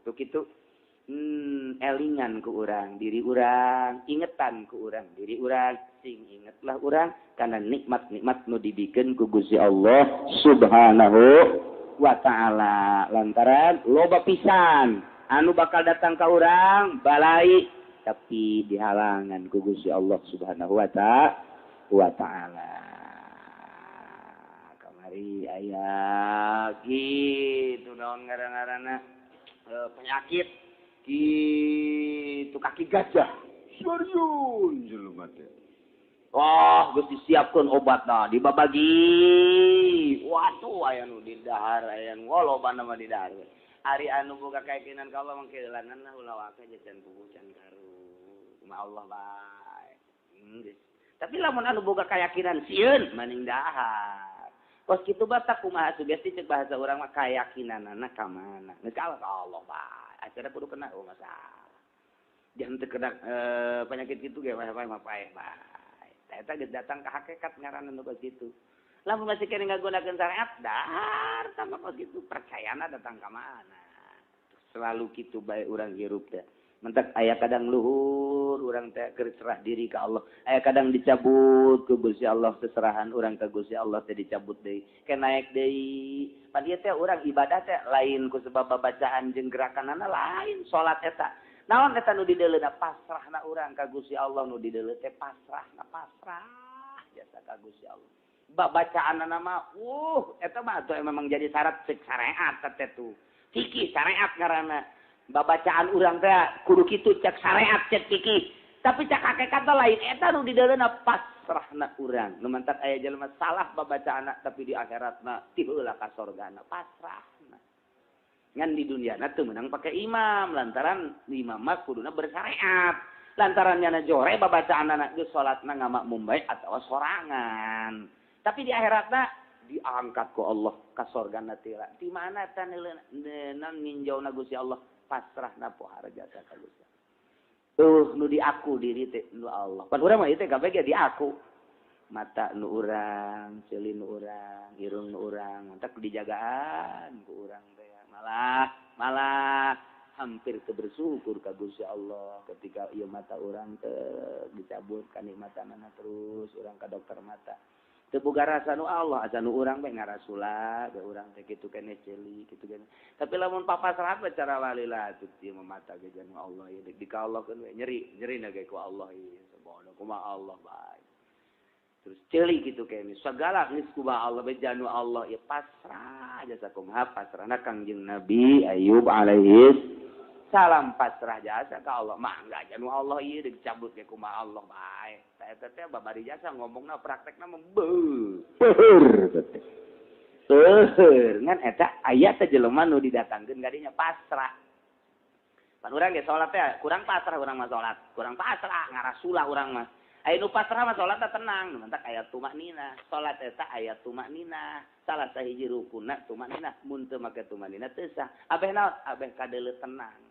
Tuh gitu elingan ku urang diri urang, ingetan ku urang diri urang, sing ingetlah urang karena nikmat-nikmat nu dibikeun ku Gusti Allah Subhanahu wa taala. Lantaran loba pisan anu bakal datang ka urang balai tapi dihalangan ku Gusti Allah Subhanahu wa taala. Kamari aya kitu naon ngaran-ngaranna penyakit gitu kaki gajah serius jelema teh. Wah, geus disiapkeun obatna dibabagi. Waduh aya nu di dahar aya nu lobana mah di dahar. Ari anu boga keyakinan ka Allah mah keulanan lah ulah waka can puguh can karu. Kumaha Allah bae. Geus. Tapi lamun anu boga keyakinan sieun maning dahar. Kos kitu batak kumaha sugesti cek bahasa urang mah kayakinanana ka mana. Geus kalah ka Allah bae. Acara kudu kena oh masalah. Jangan teu kena penyakit kitu ge wae mah paeh bae. Eta geus datang ka hakikat ngaranna nu kos kitu. Lamun masih keneh ngagunakeun syariat dahar tambah kos kitu percayana datang ka mana. Selalu kitu bae urang hirup teh. Mentak aya kadang luhur urang teh keur serah diri ka Allah. Aya kadang dicabut ku Gusti Allah seserahan urang ka Gusti Allah teh dicabut deui. Ke naek deui. Pan ieu teh urang ibadah teh lain ku sebab babacaan jeung gerakanana lain salat eta. Naon eta nu dideuleuna pasrahna urang ka Gusti Allah nu dideuleu teh pasrahna pasrah jasa ka Gusti Allah. Babacaanana mah eta mah atuh memang jadi syarat cek syariat teh tuh. Fikih syariat ngaranna. Babacaan urang teh kudu kitu cek syariat cek fikih. Tapi cek hakikat lain eta nu dideuleuna pasrahna urang. Nu mantak aya jelema salah babacaanna tapi di akhiratna ti heula ka sorgana pasrahna. Ngan di dunyana teu meunang pake imam lantaran imam mah kuduna bersyariat. Lantaran nyana jore babacaanna geus salatna ngamakmum bae atawa sorangan. Tapi di akhiratna diangkat ku Allah ka sorgana teh. Di mana teh ninjauna Gusti Allah pasrahna pohara jasa ka Gusti. Nu diaku diri teh nu Allah. Pan urang mah ieu teh kabeh ge diaku. Mata nu urang, ceuli nu urang, irung nu urang, mantak dijagaan ku urang teh. Malah hampir teu bersyukur ka Gusti Allah ketika ieu mata urang teh dicabut kanikmatanana terus urang ka dokter mata. Teu boga rasa nu Allah, asa nu urang bae ngarasula, ge urang teh kitu keneh ceuli, kitu keneh. Tapi lamun papasrah bae cara walila atuh ieu mah mata ge janu Allah ieu di ka Allah keun we nyeri, nyerina ge ku Allah ieu sabodo kumaha Allah bae. Terus ceuli kitu keneh sagala geus kumaha Allah bae janu Allah ieu pasrah jasa kumaha pasrahna Kangjeng Nabi Ayub alaihi salam pasrah jasa ka Allah mangga janu Allah ieu dicabut ge kumaha Allah bae. Eta teh babari jasa ngomongna praktekna mah beuh teh. Seueur ngan eta aya teh jelema nu didatangkeun kadinya pasrah. Pan urang ge salat teh kurang pasrah urang mah salat, kurang pasrah ngarasulah urang mah. Aya nu pasrah mah salat teh tenang, mantak aya tumakninah. Salat eta aya tumakninah. Salah sahiji rukunna tumakninah, mun teu make tumakninah teu sah. Abeh naon? Abeh kadeuleu tenang.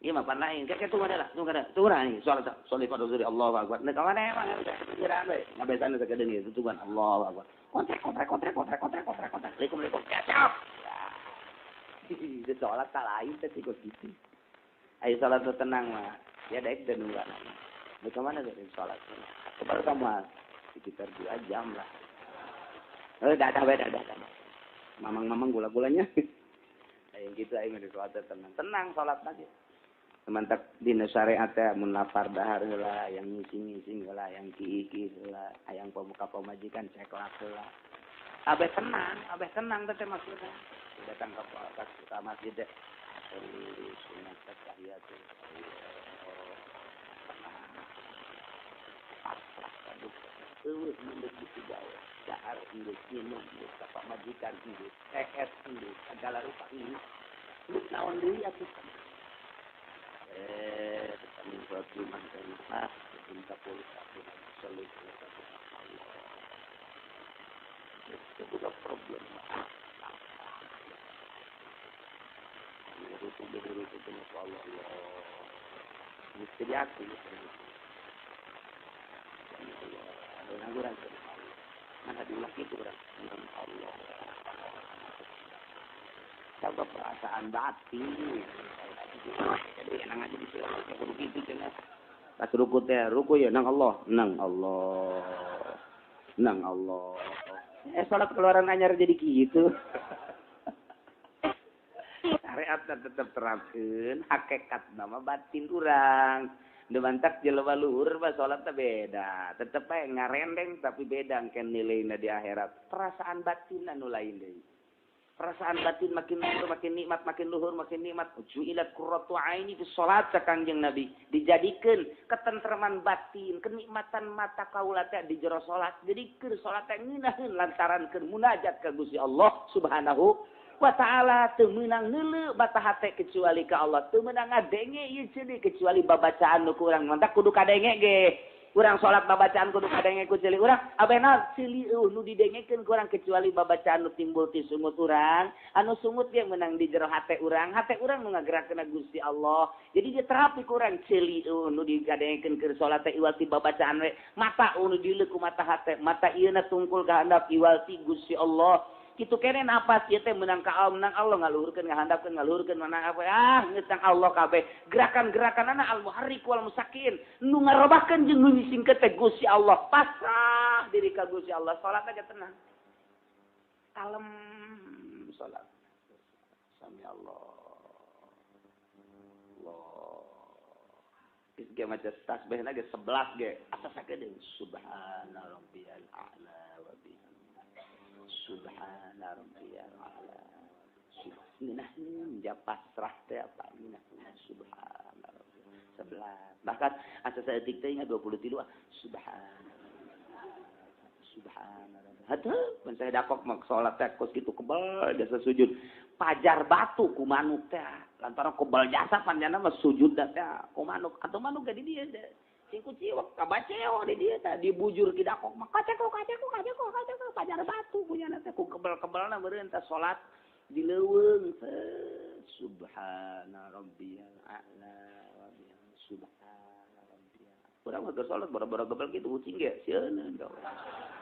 Ieu mah pan lain, keke tuh ada lah, tuh ada, tuh nih, salat salat pada zuhur Allahu akbar. Nah, ka mana emang geura we, ngabesan sakedeung ieu tutuban Allahu akbar. Kontrek kontrek kontrek kontrek kontrek kontrek kontrek. Assalamualaikum alaikum. Siap. Di salat tak lain teh kos kitu. Ayo salat teh tenang mah. Ya daek teh nungguan. Mau ke mana teh salat? Baru kamu sekitar 2 jam lah. Dadah we dadah. Mamang-mamang gula-gulanya. Aing kitu aing di salat tenang. Tenang salat lagi. Mantap dina syariat teh mun lapar dahar heula, yang ngising-ngising heula, yang ki-ki heula, hayang pamuka pamajikan ceklak heula. Abeh tenang teh maksudna. Datang ke masjid teh. Sunat tahiyat. Pasrah aduh. Eueuh mun geus digawe. Dahar geus minum geus ka pamajikan geus, ES geus, segala rupa geus. Geus naon deui atuh. Itu bukan problem. Allah. Mesti diakui. Mana diulah itu orang Allah. Coba perasaan batin. Jadi enak aja di sini kudu kitu cenah. Pas ruku teh ruku ya nang Allah, nang Allah. Nang Allah. Salat keluaran anyar jadi kitu. Syariat tetep terapkeun, hakikat nama batin urang. Nu mantak jelema luhur mah salat teh beda. Tetep bae ngarendeng tapi beda engke nilaina di akhirat. Perasaan batin anu lain deui. Perasaan batin makin luhur makin nikmat, makin luhur makin nikmat. Ju'ilat qurratu aini fi shalat Kangjeng Nabi. Dijadikeun ketentreman batin, kenikmatan mata kaula teh di jero salat. Jadi keur salat teh ngeunaheun lantaran keur munajat ka Gusti Allah Subhanahu wa ta'ala. Teu meunang neuleu bata hate kecuali ka Allah. Teu meunang ngadenge ieu ceuli kecuali babacaan nu ku urang. Mantak kudu kadenge ge. Urang salat babacaan kudu kadenge ku ceuli urang. Abena ceuli eueuh nu didengekeun ku urang kecuali babacaan nu timbul ti sungut urang. Anu sungut ge meunang di jero hate urang. Hate urang nu ngagerakeun Gusti Allah. Jadi dia terapi ku urang ceuli eueuh nu digadengekeun keur salat teh iwal ti babacaan we. Mata nu dileuk ku mata hate. Mata ieu na tungkul ka handap iwal ti Gusti Allah. Kitu kene napas ieu teh meunang ka Allah, meunang Allah ngaluhurkeun ngahandapkeun ngaluhurkeun meunang apa ngeutang Allah kabeh. Gerakan-gerakanana al muharrik wal musakin nu ngarobahkeun jeung nu ngisingkeun teh Gusti Allah. Pasrah diri ka Gusti Allah, salat aja tenang. Kalem salat. Sami Allah. Allah. Geus ge maca tasbihna ge 11 ge asa sakedeung subhana rabbiyal a'la wa bihamdihi. Subhana rabbiyal a'la. Ngeunah ja pasrah teh apa ngeunah subhana rabbiyal 11. Bahkan asa saeutik teh ingat 23 subhana. Subhana rabbiyal. Hatuh mun saya dakok mah salat teh kos kitu kebal jasa sujud. Pajar batu ku manuk teh lantaran kebal jasa panjana mah sujud teh ku manuk atuh manuk ge di dieu teh. Cingku ciwek kabaceo di dieu teh dibujur ki dakok mah kaceko kaceko kaceko kaceko pajar batu punyana teh ku kebel-kebelna meureun teh salat di leuweung subhana rabbiyal a'la wa bihamdihi subhana rabbiyal. Urang mah keur salat boro-boro gebel kitu ucing ge sieun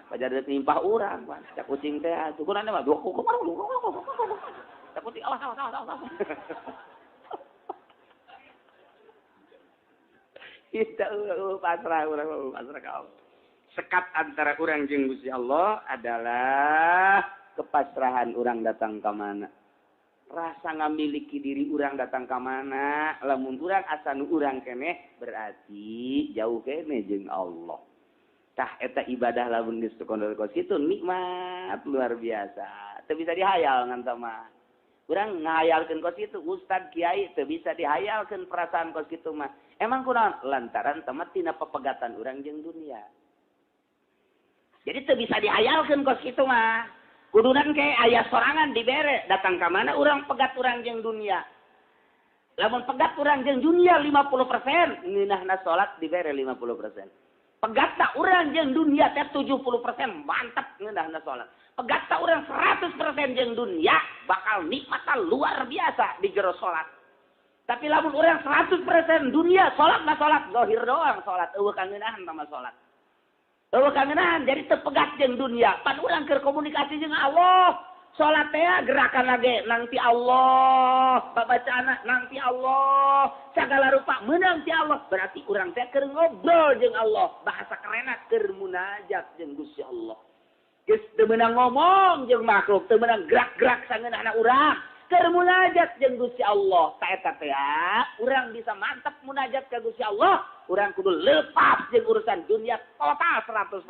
pajar deuk nimpah urang pan cak ucing teh syukuran mah dua kuku cak ucing awas awas awas awas. Kita pasrah urang pasrah ka Allah. Sekat antara urang jeung Gusti Allah adalah kepasrahan urang datang ka mana. Rasa ngamiliki diri urang datang ka mana. Lamun urang asa nu urang keneh berarti jauh keneh jeung Allah. Tah eta ibadah lamun geus kondol kos kitu nikmat luar biasa. Teu bisa dihayal ngan sama. Urang ngahayalkeun kos kitu ustad kiai teu bisa dihayalkeun perasaan kos kitu mah. Emang kunaon lantaran temet tina pepegatan urang jeung dunia. Jadi teu bisa dihayalkeun kos kitu mah. Kudunan ke aya sorangan dibere datang ka mana urang pegat urang jeung dunia. Lamun pegat urang jeung dunia 50%, ngeunahna salat dibere 50%. Pegat tak urang jeung dunia teh 70% mantap ngeunahna salat. Pegat tak urang 100% jeung dunia bakal nikmatan luar biasa di jero salat. Tapi lamun urang 100% dunia salat mah salat zahir doang salat eueuh kangeunahan mah salat. Eueuh kangeunahan jadi teu pegat jeung dunia. Pan urang keur komunikasi jeung Allah. Salat teh gerakan lagi nanti Allah, babacaana nanti Allah, sagala rupa meunang ti Allah. Berarti urang teh keur ngobrol jeung Allah, bahasa kerenna keur munajat jeung Gusti Allah. Geus teu meunang ngomong jeung makhluk, teu meunang gerak-gerak sangeunahna urang. Keur munajat jeung Gusti Allah. Ta eta teh urang bisa mantep munajat ka Gusti Allah, urang kudu lepas jeung urusan dunia total 100%.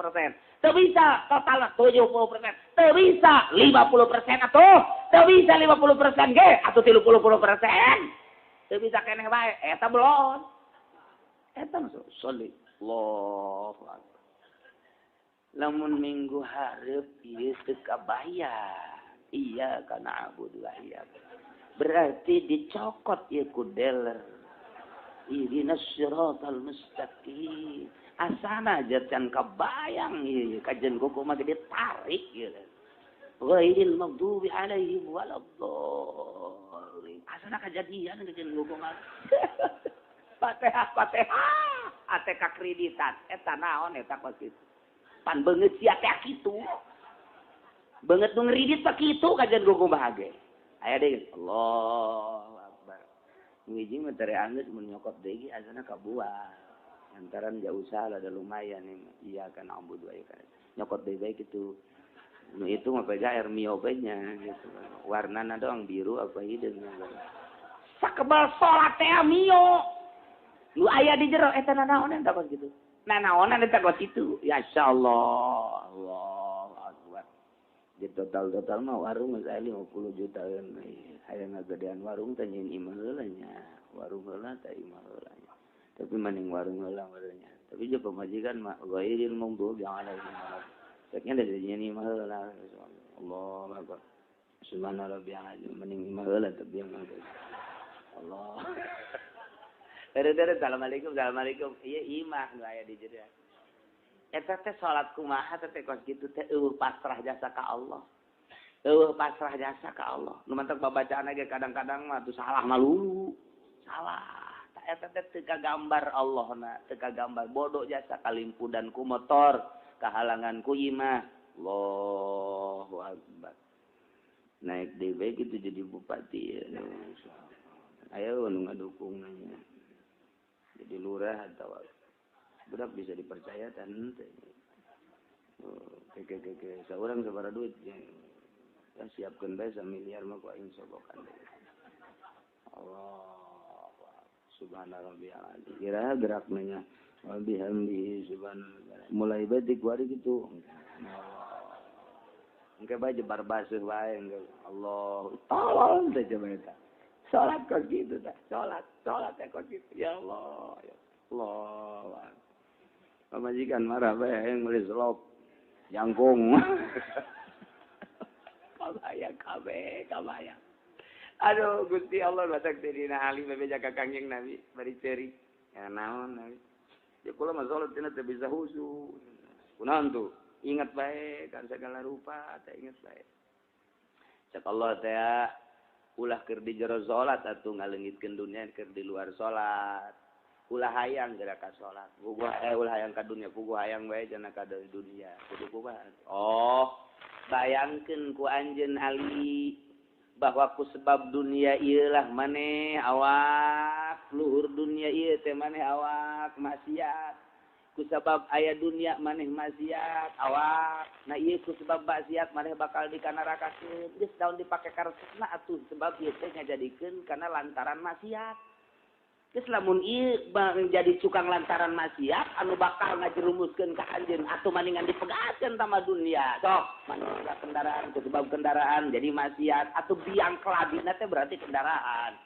Teu bisa total 70%, teu bisa 50% atuh, teu bisa 50% ge atuh 30%. Teu bisa keneh bae, eta belon. Eta masuk sholli. Allahu akbar. Lamun minggu hareup ieu teu kabayar. Iya kana abudu wa iya. Berarti dicokot ieu ku dealer. Ihdinas siratal mustaqim. Asana aja can kabayang ieu kajen kuku mah ditarik ieu. Ghairil maghdubi alaihim waladdallin. Asana kajadian kajen kuku mah. Fatihah Fatihah ate kakreditan eta naon eta kos kitu. Pan beungeut sia teh kitu. Beungeut nu ngridit teh kitu kajian kuku bahage. Aya deui Allahu akbar. Nu hiji mah tere anggeus mun nyokot deui asana kabuah. Lantaran jauh salah ada lumayan ini. Iya kan ambu dua ikan. Nyokot deui bae kitu. Nu itu mah pega air mio bae nya gitu. Warnana doang biru apa hideung. Sakebal salat teh mio. Nu aya di jero eta nanaonan tah kos kitu. Nanaonan eta kos kitu. Ya insyaallah. Allahu akbar. Di total-total mah warung geus aya 50 jutaan. Hayang ngagedean warung teh nyeun imah heula nya. Warung heula teh imah heula nya. Tapi mending warung heula nya. Tapi jeung pamajikan mah ghairil maghdubi alaihim waladdallin. Ceknya da nyeun imah heula. Allahu akbar. Subhana rabbiyal azim mending imah heula tapi yang Allah. Dari assalamualaikum, assalamualaikum. Iya imah nu aya di jero. Eta teh salat kumaha teh kos kitu teh eueuh pasrah jasa ka Allah. Eueuh pasrah jasa ka Allah. Nu mantak babacaan ge kadang-kadang mah tuh salah malulu. Salah. Ta eta teh teu kagambar Allahna, teu kagambar bodoh jasa kalimpudan ku motor, kahalangan ku imah. Allahu akbar. Naik deui bae kitu jadi bupati ya. Ayo nu ngadukung nya. Jadi lurah atau budak bisa dipercaya tan ke seorang sabaraha duit ya siapkeun bae samiliar mah ku aing sobokan. Allah subhana rabbiyal azim. Kira gerak nanya wa bihamdihi subhanallah. Mulai bae dikuari kitu. Engke bae jebar basuh bae Allah. Tolol teh coba eta. Salat kok gitu dah. Salat, salat kok gitu. Ya Allah, ya Allah. Pamajikan marah bae yang meuli selop jangkung. Kabayang kabeh, kabayang. Aduh Gusti Allah batak teh dina Ali bebeja ka Kangjeng Nabi bari ceurik. Ya naon Nabi. Ya kula mah salat tina teu bisa khusyuk. Kunaon tuh? Ingat bae kan segala rupa teh ingat bae. Cek Allah teh ulah keur di jero salat atuh ngaleungitkeun dunia keur di luar salat. Ulah hayang geura ka salat. Puguh ulah hayang ka dunia, puguh hayang bae cenah ka dunia. Kudu kumaha? Oh, bayangkeun ku anjeun Ali bahwa ku sebab dunia ieu lah maneh awak, luhur dunia ieu teh maneh awak maksiat. Ku sebab aya dunia maneh maksiat awak. Nah ieu ku sebab maksiat maneh bakal dikanarakakeun. Geus daun dipake karesepna atuh sebab ieu teh ngajadikeun kana lantaran maksiat. Geus lamun ieu jadi cukang lantaran maksiat anu bakal ngajerumuskeun ka anjeun atuh maningan dipegatkeun sama dunia. Sok maneh kendaraan ku sebab kendaraan jadi maksiat atuh biang kelabina teh berarti kendaraan.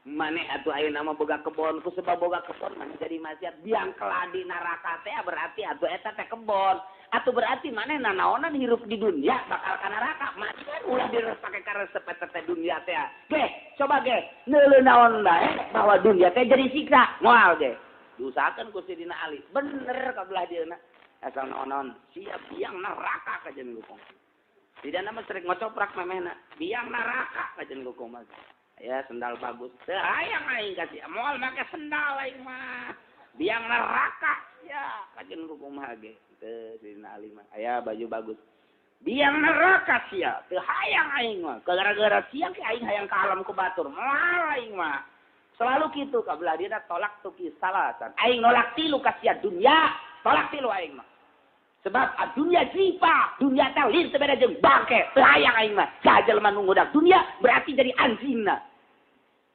Maneh atuh ayeuna mah boga kebon ku sebab boga kebon maneh jadi maksiat biang keladi neraka teh berarti atuh eta teh kebon atuh berarti maneh nanaonan hirup di dunia bakal ka neraka maksiat ulah direpake karesep eta teh dunia teh ge coba ge neuleuh naon bae bahwa dunia teh jadi siksa moal ge diusahakeun ku Sidina Ali bener ka belah dieuna asal naon-naon siap biang neraka ka jeung gukong tidak mah sering ngocoprak memehna biang neraka ka jeung gukong mah. Ya sendal bagus. Teu hayang aing kasih moal make sendal aing mah. Biang neraka ya kajen kumaha ge. Teu Sidina Ali mah. Aya baju bagus. Biang neraka sia. Teu hayang aing mah. Gara-gara sia ke aing hayang ka alam ku batur. Moal aing mah. Selalu kitu ka belah dieuna tolak tuki salasan. Aing nolak tilu ka sia dunia, tolak tilu aing mah. Sebab dunia jipa, dunia teh lir teu beda jeung bangke, teu hayang aing mah. Saha jelema nu ngudak dunia berarti jadi anjingna.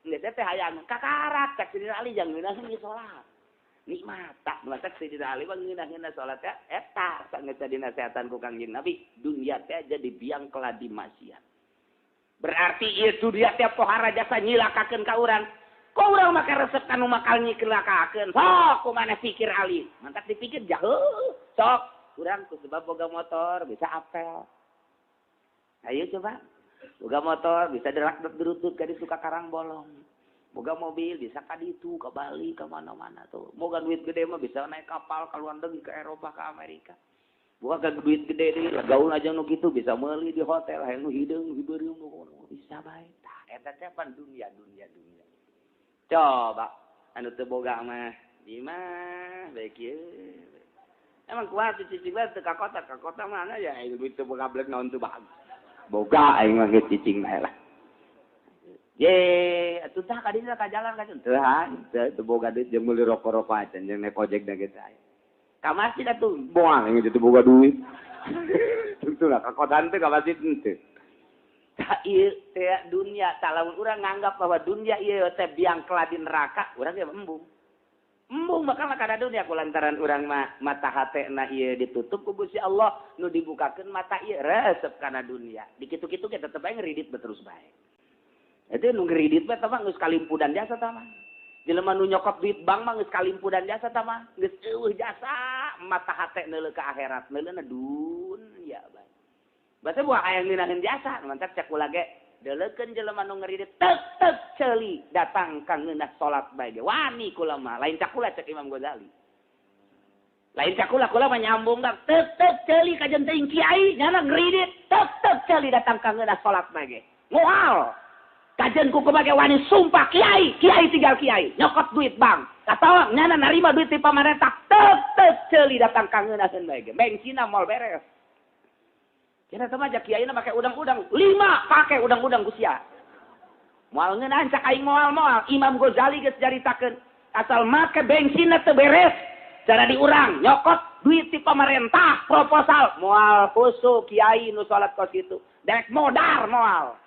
Geus teh hayang kakarak cak Sidina Ali jang ngeunaheun ieu salat. Nikmat tak matak Sidina Ali mah ngeunah-ngeunah salat teh eta sangeus dinasehatan ku Kangjeng Nabi, dunia teh jadi biang keladi maksiat. Berarti ieu dunia teh pohara jasa nyilakakeun ka urang. Kok urang make resep kanu makal nyilakakeun? Sok kumaha pikir Ali. Mantak dipikir jauh. Sok kurang ku sebab boga motor bisa apel. Ayo coba. Boga motor bisa derak-derutut ka ditu ka Karang Bolong. Boga mobil bisa ka ditu ka Bali ka mana-mana tuh. Boga duit gede mah bisa naik kapal ka luar negeri ke Eropa ke Amerika. Boga duit gede deui gaul aja nu kitu bisa meuli di hotel hayang nu hideung hibeureum nu bisa bae. Tah eta teh pan dunia dunia dunia. Coba anu teu boga mah di mah bae kieu. Emang kuat cicing bae teu ka kota mana ya duit teu boga blek naon teu bagus. Boga aing mah geus cicing bae lah. Ye, atuh tah ka dieu ka jalan ka teu teu boga duit jeung meuli rokok-rokok acan jeung naik ojek da geus aya. Ka masjid atuh moal aing teu boga duit. Tentu lah ka kota teu ka masjid henteu. Tah ieu teh dunia tah lamun urang nganggap bahwa dunia ieu teh biang keladi neraka, urang ge embung. Embung bakal kada dunia kulantaran urang mah mata hatena ieu ditutup ku Gusti Allah nu dibukakeun mata ieu resep kana dunia. Dikitu-kitu ge tetep bae ngeridit terus bae. Eta nu ngeridit mah tah mah geus kalimpudan jasa tah mah. Jelema nu nyokot duit bank mah geus kalimpudan jasa tah mah. Geus eueuh jasa mata hate neuleuh ka akhirat, neuleuhna dunia bae. Basa buah aya ngeunaheun jasa, mantap cek kula ge deleukeun jelema nu ngeridit tek-tek ceuli datang ka ngeunah salat bae ge. Wani kula mah, lain cakula cek Imam Ghazali. Lain cakula kula mah nyambung dak tek-tek ceuli kajen teuing kiai nyana ngeridit tek-tek ceuli datang ka ngeunah salat bae ge. Moal. Kajen ku kumaha wani sumpah kiai, kiai tinggal kiai, nyokot duit bank. Atawa nyana narima duit ti pamarentah tek-tek ceuli datang ka ngeunaheun bae ge. Bengsina moal beres. Kira sama aja kiai na pakai udang-udang, 5 pakai udang-udang kusia. Moal ngeunahan cak aing moal-moal. Imam Ghazali geus caritakeun, asal make bensinna teu beres, cara diurang nyokot duit ti pamarentah proposal moal khusu kiai nu salat kos kitu. Dek modar moal.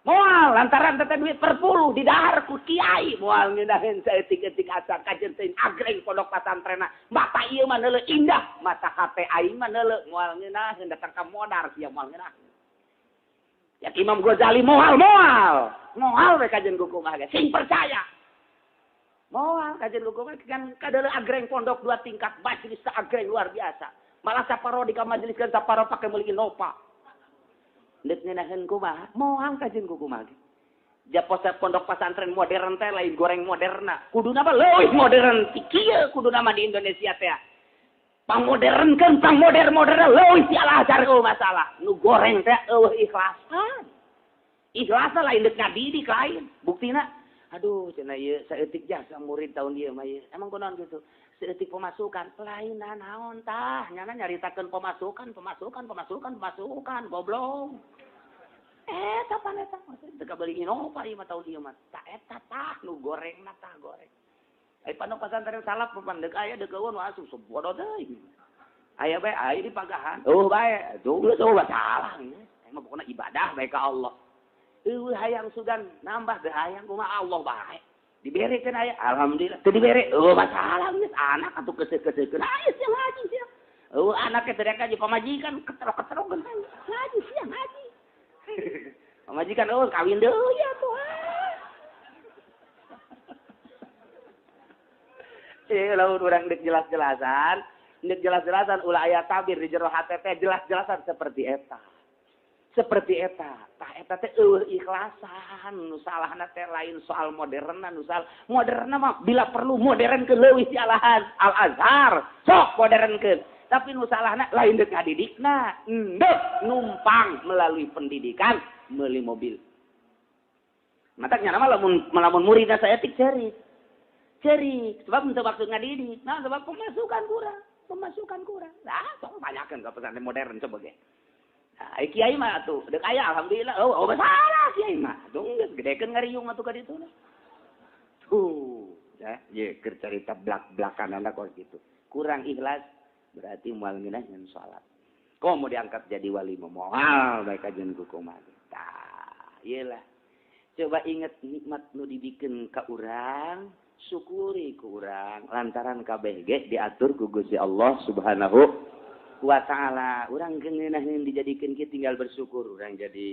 Moal lantaran teh duit per puluh didahar ku kiai moal ngeunaheun saeutik-eutik asa kajen teuing agreng pondok pasantrenna. Mata ieu mah neuleuh indah, mata hate aing mah neuleuh moal ngeunaheun datang ka modar sia moal ngeunaheun. Ya Imam Ghazali moal moal. Moal we kajen ku kumaha ge sing percaya. Moal kajen ku kumaha kan kadeuleuh agreng pondok 2 tingkat majelis agreng luar biasa. Malah saparo di ka majelis kan saparo pake meuli Innova. Deuk ngeunaheun kumaha? Moal kajen ku kumaha ge. Japosa pondok pesantren modern teh lain goreng moderna. Kuduna mah leuwih modern ti kieu kuduna mah di Indonesia teh. Pangmodernkeun, pangmoder-moderna leuwih ti Al-Azhar eueuh masalah. Nu goreng teh eueuh ikhlasan. Ikhlasan lain deuk ngadidik lain. Buktina aduh cenah ieu saeutik jasa murid tahun ieu mah ieu. Emang kunaon kitu? Saeutik pemasukan lain naon tah nyana nyaritakeun pemasukan pemasukan pemasukan pemasukan goblok. Eta pan eta teu kabeli Innova ieu mah tahun ieu mah. Tah eta tah nu gorengna tah goreng. Ai pondok pesantren salaf pan deuk aya deuk eueun asup bodoh teuing. Aya bae aya di pagahan. Eueuh bae tuh geus eueuh salah geus. Aing mah pokona ibadah bae ka Allah. Eueuh hayang sugan nambah teu hayang kumaha Allah bae. Diberekeun aya alhamdulillah teu dibere eueuh masalah geus anak atuh keuseuh-keuseuhkeun aya sia ngaji sia. Eueuh anak teh teriak aja pamajikan keterok-keterok ngaji sia ngaji. Pamajikan eueuh kawin deui atuh. Lamun urang deuk jelas-jelasan, ulah aya tabir di jero hate teh jelas-jelasan seperti eta. Seperti eta, tah eta teh eueuh ikhlasan, nu salahna teh lain soal moderna, nu salah moderna mah bila perlu modern ke leuwih ti Al-Azhar, Al-Azhar, sok modernkeun. Tapi nu salahna lain deuk ngadidikna, endek numpang melalui pendidikan meuli mobil. Matak nya mah lamun muridna saeutik ceurik. Ceurik, sebab untuk maksud ngadidik. Nah, sebab pemasukan kurang. Nah, sok tanyakeun ka pesantren modern coba ge. Nah, kiai mah atuh deuk aya alhamdulillah. Oh, masalah kiai mah. Atuh geus gedekeun ngariung atuh ka ditu. Tuh, ya, ye keur carita blak-blakanana kos kitu. Kurang ikhlas. Berarti moal ngeunah ngan salat. Komo diangkat jadi wali mah moal bae kajian ku kumaha. Tah, ieu lah. Coba inget nikmat nu dibikeun ka urang, syukuri ku urang lantaran kabeh ge diatur ku Gusti Allah Subhanahu wa ta'ala. Urang geuneunaheun dijadikeun kieu tinggal bersyukur. Urang jadi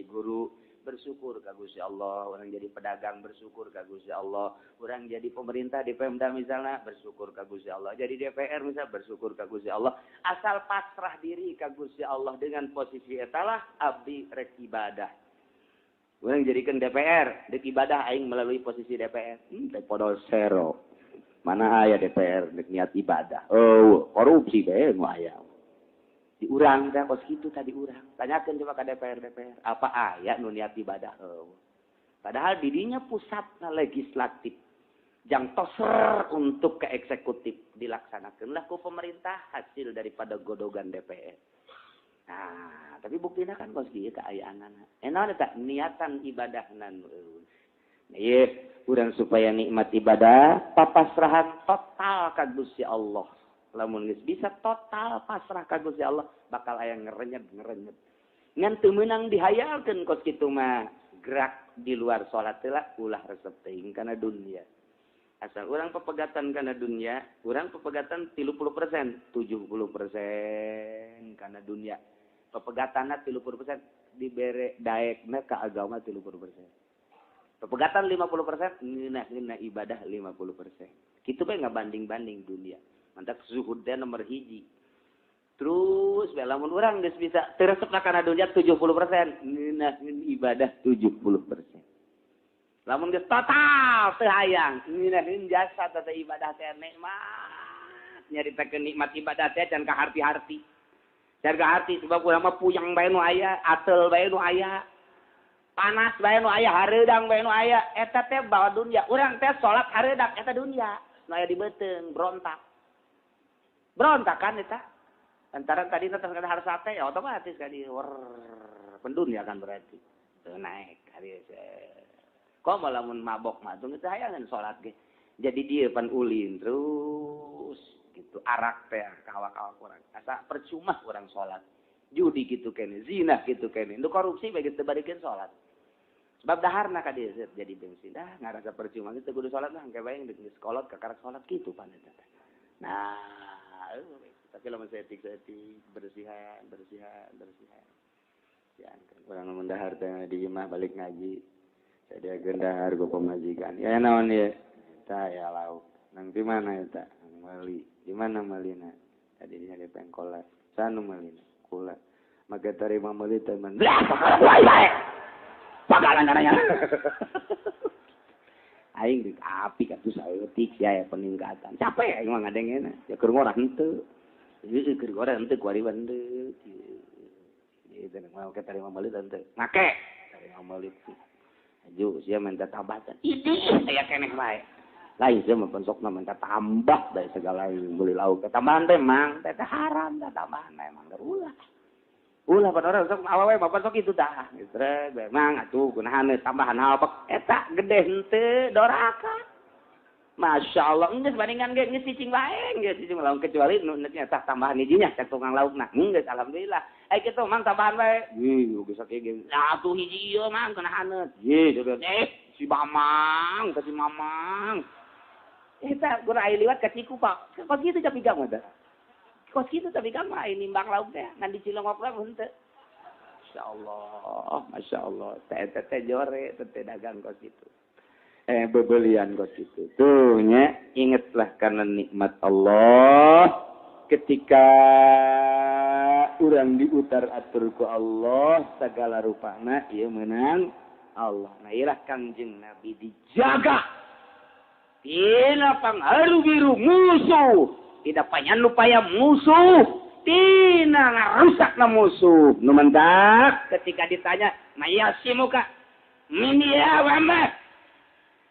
guru bersyukur ka Gusti Allah, urang jadi pedagang bersyukur ka Gusti Allah, urang jadi pemerintah di Pemda misalnya bersyukur ka Gusti Allah, jadi DPR misalnya bersyukur ka Gusti Allah. Asal pasrah diri ka Gusti Allah dengan posisi etalah abdi rek ibadah. Urang jadikan DPR, dek ibadah aing melalui posisi DPR. Teh podol sero. Mana aya DPR dek niat ibadah. Oh, korupsi bae nu aya. Di urang teh kos kitu tadi urang. Tanyakeun coba ka DPR DPR, apa aya nu niat ibadah? Oh. Padahal didinya pusatna legislatif. Jang toser untuk ke eksekutif dilaksanakeunlah ku pemerintah hasil daripada godogan DPR. Nah, tapi buktina kan kos kieu kaayaanana. Enak eta niatan ibadahna nu eueuh. Nah, ieu urang supaya nikmat ibadah papasrahan total ka Gusti Allah. Lamun geus bisa total pasrah ka Gusti Allah bakal aya ngerenyet-ngerenyet. Ngan teu meunang dihayalkeun kos kitu mah gerak di luar salat heula ulah resep teuing kana dunia. Asal urang pepegatan kana dunia, urang pepegatan 30%, 70% kana dunia. Pepegatanna 30% dibere daekna ka agama 30%. Pepegatan 50% ngeunah-ngeunah ibadah 50%. Kitu bae ngabanding-banding dunia. Mantap zuhud teh nomor hiji. Terus bae lamun urang geus bisa teu resep kana dunia 70%, ngeunah ibadah 70%. Lamun geus total teu hayang, ngeunaheun jasa teh ibadah teh nikmat. Nyaritakeun nikmat ibadah teh can ka harti-harti. Can ka harti sebab urang mah puyeng bae nu aya, atel bae nu aya. Panas bae nu aya, hareudang bae nu aya. Eta teh bawa dunia. Urang teh salat hareudang eta dunia. Nu aya di beuteung berontak. Berontak kan eta. Antara tadi teteh kada harus sate ya otomatis kan di pendunia kan berarti. Teu naik hari kok lamun mabok mah teu hayangan salat ge. Jadi dia pan ulin terus gitu arak teh kawak-kawak urang. Asa percuma urang salat. Judi gitu kene, zina gitu kene. Nu korupsi bae geus teu barikeun salat. Sebab daharna ka dieu jadi bensin. Dah ngarasa percuma geus teu kudu salat lah engke bae geus kolot kakarak salat kitu pan eta. Nah, tapi lamun seetik-seetik bersihan, bersihan, bersihan. Ya, urang lamun dahar teh di imah balik ngaji. Saya dahar ku pamajikan. Ya naon ieu? Eta ya lauk. Nang di mana eta? Meuli. Di mana meulina? Tadi nya di pengkolan. Sanu meulina? Kula. Maka tarima meuli teh men. Bae bae. Bakalan caranya. Aing di api atuh saeutik sia ya peningkatan. Capek aing mah ngadengena. Ya keur ngorah henteu. Ieu keur ngorah henteu kuari henteu. Ieu teh mau ke tarima meuli henteu. Make tarima meuli. Aju sia minta tambahkan. Idih aya keneh bae. Lain sia mah pensokna minta tambah bae segala meuli lauk. Tambahan teh mang teh haram teh tambahan memang ulah. Ulah pan orang sok awewe bapak sok itu dah. Geus bae mang atuh kunahan tambahan halpek eta gede henteu doraka. Masya Allah geus bandingan ge geus cicing bae geus cicing lauk kecuali nu nya tah tambahan hijinya cek tukang laukna. Geus alhamdulillah. Ai kitu mang tambahan bae. Ih geus sakieu ge. Atuh hiji ieu mang kunahan. Ih si Mamang, ka si Mamang. Eta gura ai liwat ka Ciku Pak. Kos kitu tapi gak mah. Kos kitu tapi kan mah nimbang lauk teh ngan di Cilongok lah henteu. Masyaallah, masyaallah. Teh teh jore teh dagang kos kitu. Bebelian kos kitu. Tuh nya ingatlah karena nikmat Allah ketika urang diutar atur ku Allah segala rupana ieu meunang Allah. Nah ieu Kangjeng Nabi dijaga. Tina pangharu biru musuh, tidak panyan lupaya musuh, tina ngarusak na musuh. Nu mentak ketika ditanya, "Mayasimuka min ya Muhammad?"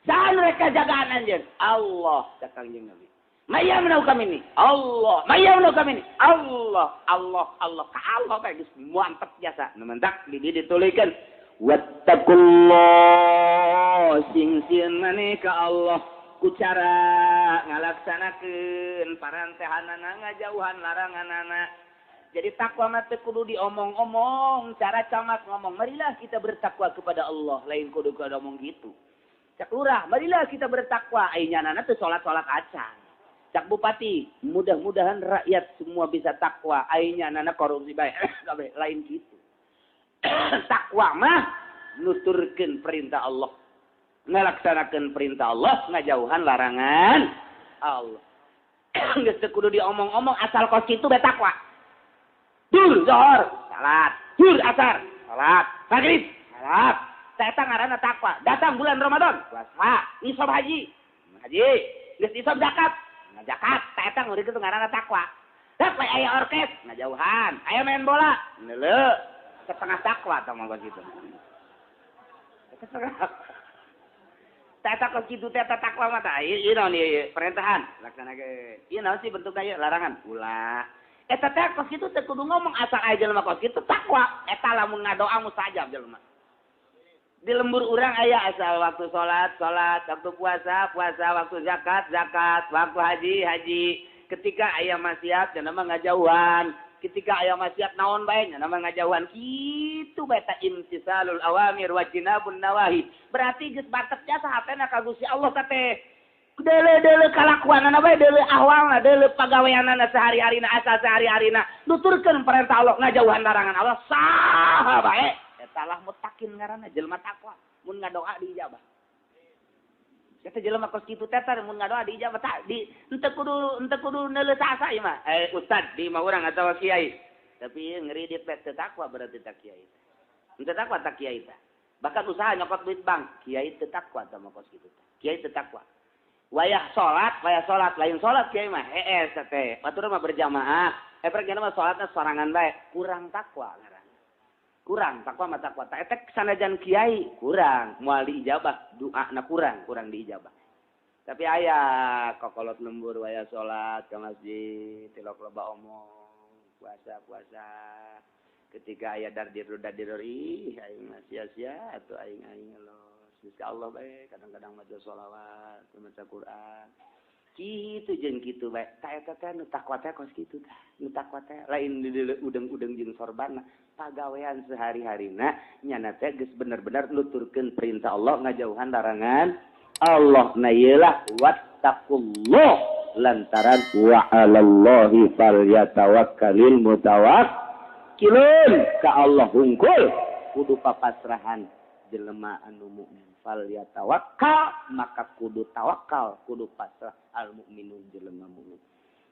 Saha mereka jagaan anjeun? Allah, kata Kangjeng Nabi. Mayamnau kami ini? Allah. Mayamnau kami ini? Allah, Allah, Allah. Ka Allah kayak geus mantep jasa. Nu mentak di dieu dituliskeun, "Wattaqullah," sing sieun maneh ka Allah ku cara ngalaksanakeun parantehanana ngajauhan laranganana. Jadi takwa mah teu kudu diomong-omong, cara camat ngomong, marilah kita bertakwa kepada Allah, lain kudu kudu omong gitu. Cak lurah, marilah kita bertakwa, ai nyanana teu salat-salat acan. Cak bupati, mudah-mudahan rakyat semua bisa takwa, ai nyanana korupsi bae, kabeh lain gitu. Takwa mah nuturkeun perintah Allah, ngalaksanakeun perintah Allah, ngajauhan larangan Allah. Geus teu kudu diomong-omong, asal kos kitu bae takwa. Dur zuhur, salat. Dur asar, salat. Maghrib, salat. Eta ngaranna takwa. Datang bulan Ramadan, puasa. Nisab haji, haji. Geus nisab zakat, zakat. Eta ngeureun kitu ngaranna takwa. Dak we aya orkes, ngajauhan. Aya main bola, neuleu. Setengah takwa tah mah kitu. Eta kos kitu teh takwa mah tah. Ieu naon ieu perintahan, laksanakeun. Ieu naon sih bentukna ieu larangan? Ulah. Eta teh kos kitu teh kudu ngomong asal aya jelema kos kitu takwa. Eta lamun ngadoa mustajab jelema. Di lembur urang aya asal waktu salat, salat, waktu puasa, puasa, waktu zakat, zakat, waktu haji, haji. Ketika aya maksiat nya mah ngajauhan. Ketika aya maksiat naon bae nya mah ngajauhan. Kitu bae ta imtisalul awamir wa jinabun nawahi. Berarti geus batet jasa hatena ka Gusti Allah teh. Deuleu-deuleu kalakuanana bae, deuleu ahwalna, deuleu pagaweanana sehari-harina, asal sehari-harina nuturkeun perintah Allah, ngajauhan larangan Allah, saha bae. Eta lah mutakin ngaranna jelema takwa, mun ngadoa diijabah. Eta jelema kos kitu teh mun ngadoa diijabah tak di henteu kudu neuleuh sasa ieu mah. Ustad di imah urang atawa kiai. Tapi ieu ngeridit bae teu takwa berarti tak kiai. Henteu takwa tak kiai teh. Bahkan usaha nyokot duit bank, kiai teu takwa tah mah kos kitu teh. Kiai teu takwa. Wayah salat lain salat kiai mah hees teh. Batur mah berjamaah. Prek mah salatna sorangan bae, kurang takwa ngaranna. Kurang takwa mah takwa. Ta eta sanajan kiai kurang, moal diijabah, doana kurang diijabah. Tapi aya kokolot lembur wayah salat ke masjid, tilok loba omong, puasa-puasa. Ketika aya dardir dardir ih aing mah sia-sia atuh aing los. Insya Allah bae kadang-kadang maca sholawat, maca Quran. Kitu jeung kitu bae. Ta eta teh nu takwa teh kos kitu tah. Nu takwa teh lain udeng-udeng jeung sorbanna, pagawean sehari-harina nyana teh geus bener-bener nuturkeun perintah Allah, ngajauhan larangan Allah. Na ieu lah wattaqullah lantaran wa 'alallahi falyatawakkalul mutawakkilun. Ka Allah hungkul kudu papasrahan jelema anu mukmin. Fal yatawakkal maka kudu tawakal, kudu pasrah al mukminun jelema mukmin.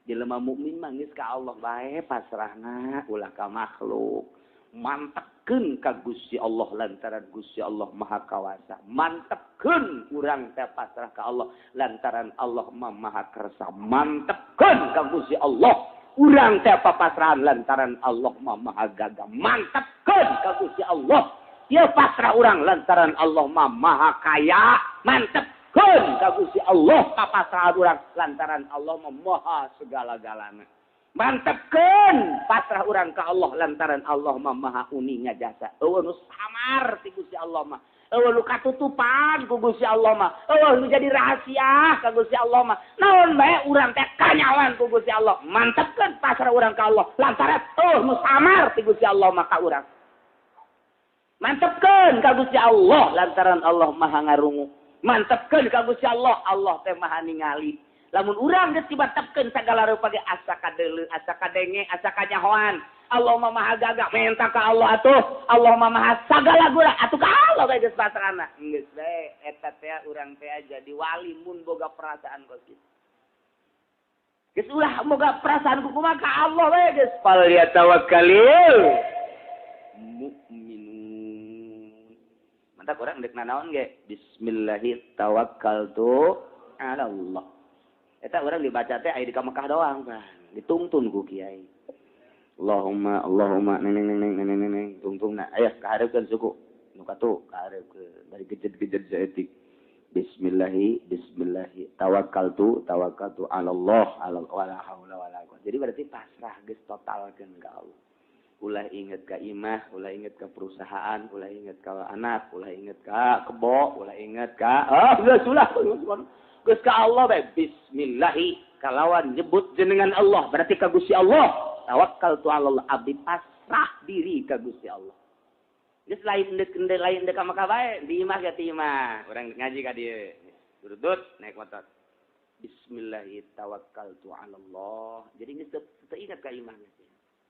Jelema mukmin mah geus ka Allah bae pasrahna, ulah ka makhluk. Mantepkeun ka Gusti Allah lantaran Gusti Allah Maha Kawasa. Mantepkeun urang teh pasrah ka Allah lantaran Allah Maha Kersa. Mantepkeun ka Gusti Allah urang teh papasrahan lantaran Allah Maha Gagah. Mantepkeun ka Gusti Allah ieu pasrah urang lantaran Allah mah Maha Kaya. Mantepkeun ka Gusti Allah papasrahan urang lantaran Allah mah Maha segala-galana. Mantepkeun pasrah urang ka Allah lantaran Allah mah Maha uninga jasa. Eueuh nu samar ti Gusti Allah mah, eueuh nu katutupan ku Gusti Allah mah, eueuh nu jadi rahasia ka Gusti Allah mah. Naon bae urang teh kanyawan ku Gusti Allah. Mantepkeun pasrah urang ka Allah lantaran eueuh nu samar ti Gusti Allah mah ka urang. Mantepkeun ka Gusti Allah lantaran Allah Maha ngarungu. Mantepkeun ka Gusti Allah, Allah teh Maha ningali. Lamun urang geus dibantepkeun sagala rupa ge asa kadeuleu, asa kadenge, asa kanyahoan. Allah mah Maha gagah, menta ka Allah atuh. Allah mah Maha sagala gura, atuh ka Allah bae geus pasrahna. Geus bae eta teh urang teh jadi wali mun boga perasaan kos kitu. Geus ulah boga perasaan kumaha ka Allah bae geus. Fal yatawakkalil mu'minun. Mantap orang dek nanaon ge bismillahi tawakkaltu ala Allah. Eta orang dibaca teh aya di ka Mekah doang kan, ditungtun ku kiai. Allahumma Allahumma neng neng neng neng neng neng tungtungna aya kahareupeun suku nu katu kahareupeun bari gejed-gejed saeutik. Bismillahi bismillahi tawakkaltu tawakkaltu ala Allah ala wala haula wala quwwata. Jadi berarti pasrah geus totalkeun ka Allah. Ulah inget ka imah, ulah inget ka perusahaan, ulah inget ka anak, ulah inget ka kebo, ulah inget ka geus ulah. Geus ka Allah bae bismillahi kalawan nyebut jenengan Allah berarti ka Gusti Allah. Tawakkaltu 'ala Allah abdi pasrah diri ka Gusti Allah. Geus lain deuk lain deuk ka Mekah bae di imah ge ti imah. Urang ngaji ka dieu. Durudut naik motor. Bismillahi tawakkaltu 'ala Allah. Jadi geus teu ingat ka imah geus.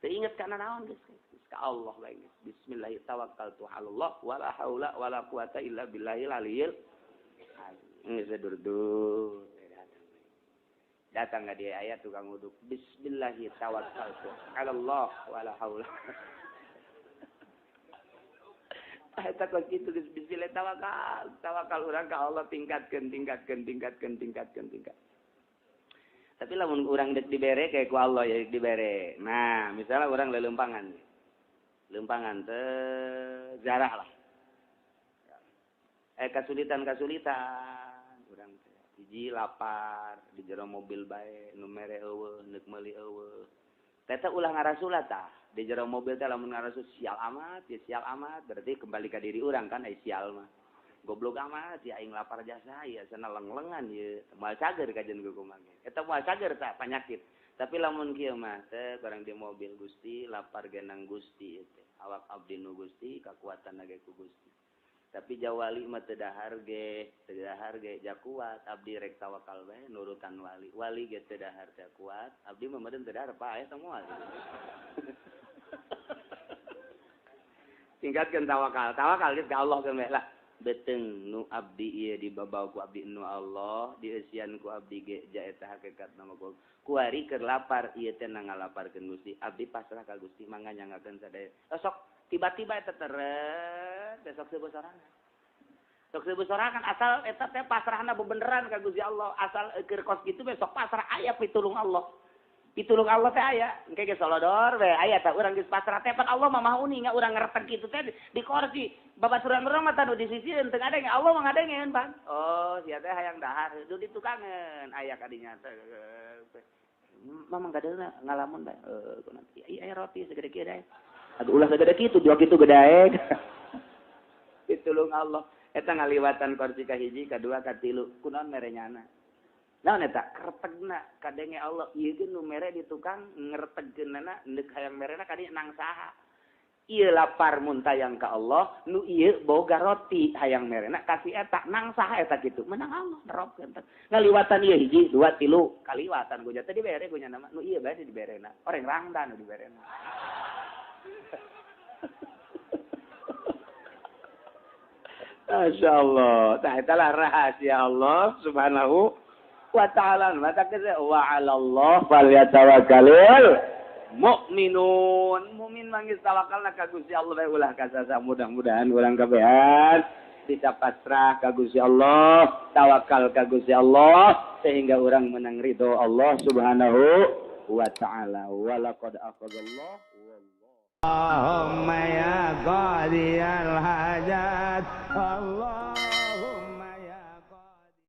Teu ingat kana naon geus. Ka Allah bae geus. Bismillahi tawakkaltu 'ala Allah wala haula wala quwata illa billahil aliyil azim. Geus durudut. Datang ka dia aya tukang uduk. Bismillahi tawakkaltu 'ala Allah wala haula. Eta kos kitu geus bismillah tawakal. Tawakal urang ka Allah tingkatkeun tingkatkeun tingkatkeun tingkatkeun tingkat. Tapi lamun urang deuk dibere kayak ku Allah ya dibere. Nah, misalnya urang leuleumpangan. Leumpangan teh zarah lah. Kasulitan-kasulitan urang teh. Hiji lapar di jero mobil bae nu mere eueuh neuk meuli eueuh. Teh ulah ngarasula tah. Di jero mobil teh lamun ngarasul sial amat, ya sial amat, berarti kembali ka diri urang kan ai sial mah. Goblok amat, ya aing lapar jasa, ya sana leng-lengan ye, moal cager kajian kumaha ge. Eta moal cager tah panyakit. Tapi lamun kieu mah teh barang di mobil Gusti, lapar genang Gusti ieu teh. Awak abdi nu Gusti, kakuatan ge ku Gusti. Tapi jawali mah teu dahar ge, teu dahar ge ja kuat, abdi rek tawakal bae nurutan wali. Wali ge teu dahar teu kuat, abdi mah meureun teu dahar paeh teh moal. Tingkatkeun tawakal. Tawakal geus ka Allah geus lah. Beteng nu abdi ieu dibabawa ku abdi nu Allah, dieusian ku abdi ge ja eta hakikat nama ku. Kuari keur lapar ieu teh ngalaparkeun Gusti. Abdi pasrah ka Gusti mangga nyanggakeun sadaya. Sok tiba-tiba eta teret besok seueuh sorangan. Sok seueuh sorangan asal eta teh pasrahna bebeneran ka Gusti Allah. Asal keur kos kitu besok pasrah aya pitulung Allah. Pitulung Allah teh aya, engke geus solodor we aya tah urang geus pasrah teh pan Allah mah maha uning urang ngereteg kitu teh di kursi. Babaturan urang mah tanu di sisieun teu ngadenge Allah mah ngadengeun pan. Oh, sia teh hayang dahar heueuh di tukangeun aya ka dinya teh. Mamang gadeuna ngalamun bae. Heuh kunaon ieu aya roti segede kieu dae. Aduh ulah segede kitu dua kitu gedae. Pitulung Allah eta ngaliwatan kursi ka hiji ka dua ka tilu kunaon mere nyana. Naon eta kertegna kadenge Allah ieu ge nu mere di tukang ngertegkeunana neuk hayang merena ka dieu nang saha. Ieu lapar muntayang ka Allah nu ieu boga roti hayang merena ka si eta nang saha eta kitu menang Allah nerobkeun teh. Ngaliwatan ieu hiji dua tilu kaliwatan ku nya teh dibere ku nya mah nu ieu bae diberena. Oreng rangda nu diberena. Masya Allah. Tah eta lah rahasia Allah Subhanahu wa ta'ala. Mata kese wa 'alallah falyatawakkalul mu'minun. Mu'min manggis tawakalna ka Gusti Allah bae ulah kasasa. Mudah-mudahan urang kabehan bisa pasrah ka Gusti Allah, tawakal ka Gusti Allah sehingga urang menang ridho Allah Subhanahu wa ta'ala. Wa laqad akhadallahu Allahumma ya qadiyal hajat Allah.